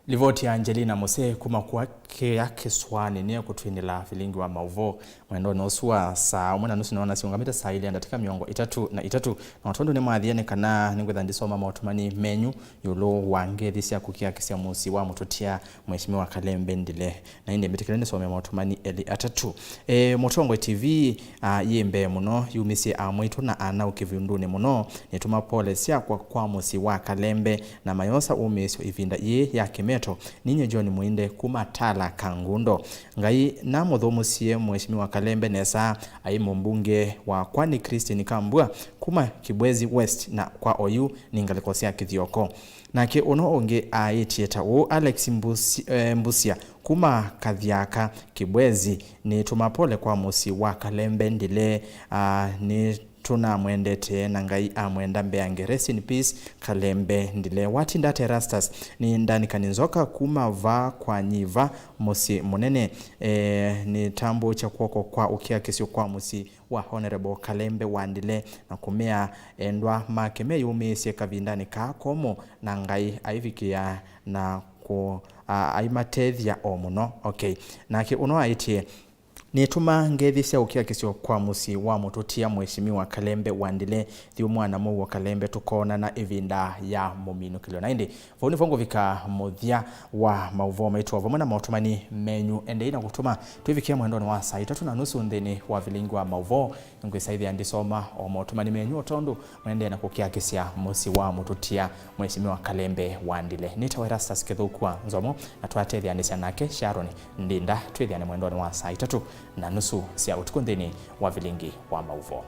Livoti ya Angelina Musee kuma kwa kĩa kĩsũanĩ nĩyo kũtwinĩla vilingi wa maũvoo mwendonĩ ũsu wa saa ũmwe na nusu. Nĩwona siũngamĩte saa ilĩ ya ndatĩka mĩongo ĩtatũ na itatũ, na o tondũ nĩmwathie nĩ kana nĩngwĩtha ndisoma maũtũmani menyu ĩũlũ wa ngethi sya kũkiakisya mũsyĩ wa mũtũtia Mheshimiwa Kalembe Ndile. Na ĩndĩ mbĩtĩkĩle nĩsome maũtũmani elĩ atatũ. E, Mũtongoi T V, a, yĩ mbee mũno, yumisye amwaitũ na ana-ũ kĩvindunĩ mũno. Nĩtũma pole syakwa kwa mũsyĩ wa Kalembe na mayosa ũmĩĩsyo ĩvinda yĩĩ ya kĩmeto. Ninyie John Mũinde kuma Tala Kangundo. Ngai namũthũmũsye Mheshimiwa Kalembe nesa, aĩ mũmbunge wakwa nĩ Christine Kambua kuma Kibwezi West, na kwa oyu nĩ ngalĩko sya Kĩthioko. Nake ũno ũngĩ aĩtye ta ũũ, Alex Mbusi-, eh, Mbusia kuma Kathyaka, Kibwezi, nĩtũma pole kwa mũsyĩ wa Kalembe Ndile. Ah, nĩtũnamwendete na Ngai amwenda mbeange. Rest in peace, Kalembe Ndile. Watinda ata Erastus? Nĩ Ndanikani Nzoka kuma vaa kwa Nyiva, mũsyĩ mũnene. Eh, nĩtambũũkya kw'oko kwa ũkiakisyo kwa mũsyĩ wa Honorable Kalembe wa Ndile na kũmea endwa make meyũmĩĩsye kavindanĩ kaa komũ, na Ngai aivikĩa na kũ-, a-, aimatethya o mũno. Okay. Nake ũno aĩtye, nĩtũma ngethi sya ũkiakisyo kwa mũsyĩ wa mũtũtia Mheshimiwa Kalembe wa Ndile, thiũ mwana mũuo Kalembe, tũkoonana ĩvinda ya mũminũkĩlyo. Na ĩndĩ vau nĩvo ngũvika mũthya wa maũvoo maitũ o vamwe na maũtũmani menyu. Endei na kũtũma twĩvikĩa mwendonĩ wa saa itatũ na nusu nthĩnĩ wa vilingi wa maũvoo. Nĩngwĩsa ĩthĩa ndisoma o maũtũmani menyu o tondũ mwendeee na kũkiakisya mũsyĩ wa mũtũtia Mheshimiwa Kalembe wa Ndile. Nĩtawa Erastus Kĩthũku wa Nzomo, na twatetheanĩsya nake Sharon Ndinda twĩthĩane mwendonĩ wa saa itatũ na nusu sya ũtukũ nthĩnĩ wa vilingi wa maũvoo.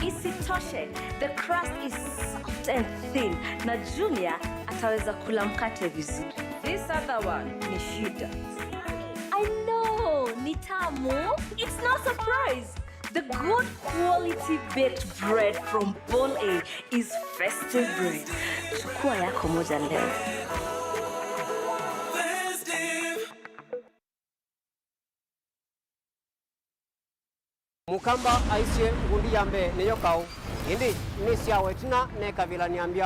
Isitoshe, the crust is soft and thin. Na Junior ataweza kula mkate vizuri. This other one ni shida. I know, ni tamu. It's no surprise. The good quality baked bread from Paul A is festive bread. Chukua yako moja leo. Mũkamba aisye, ngundi ya mbee nĩyo kaũ, ĩndĩ nĩsyawa ĩtina nekavĩla nĩambya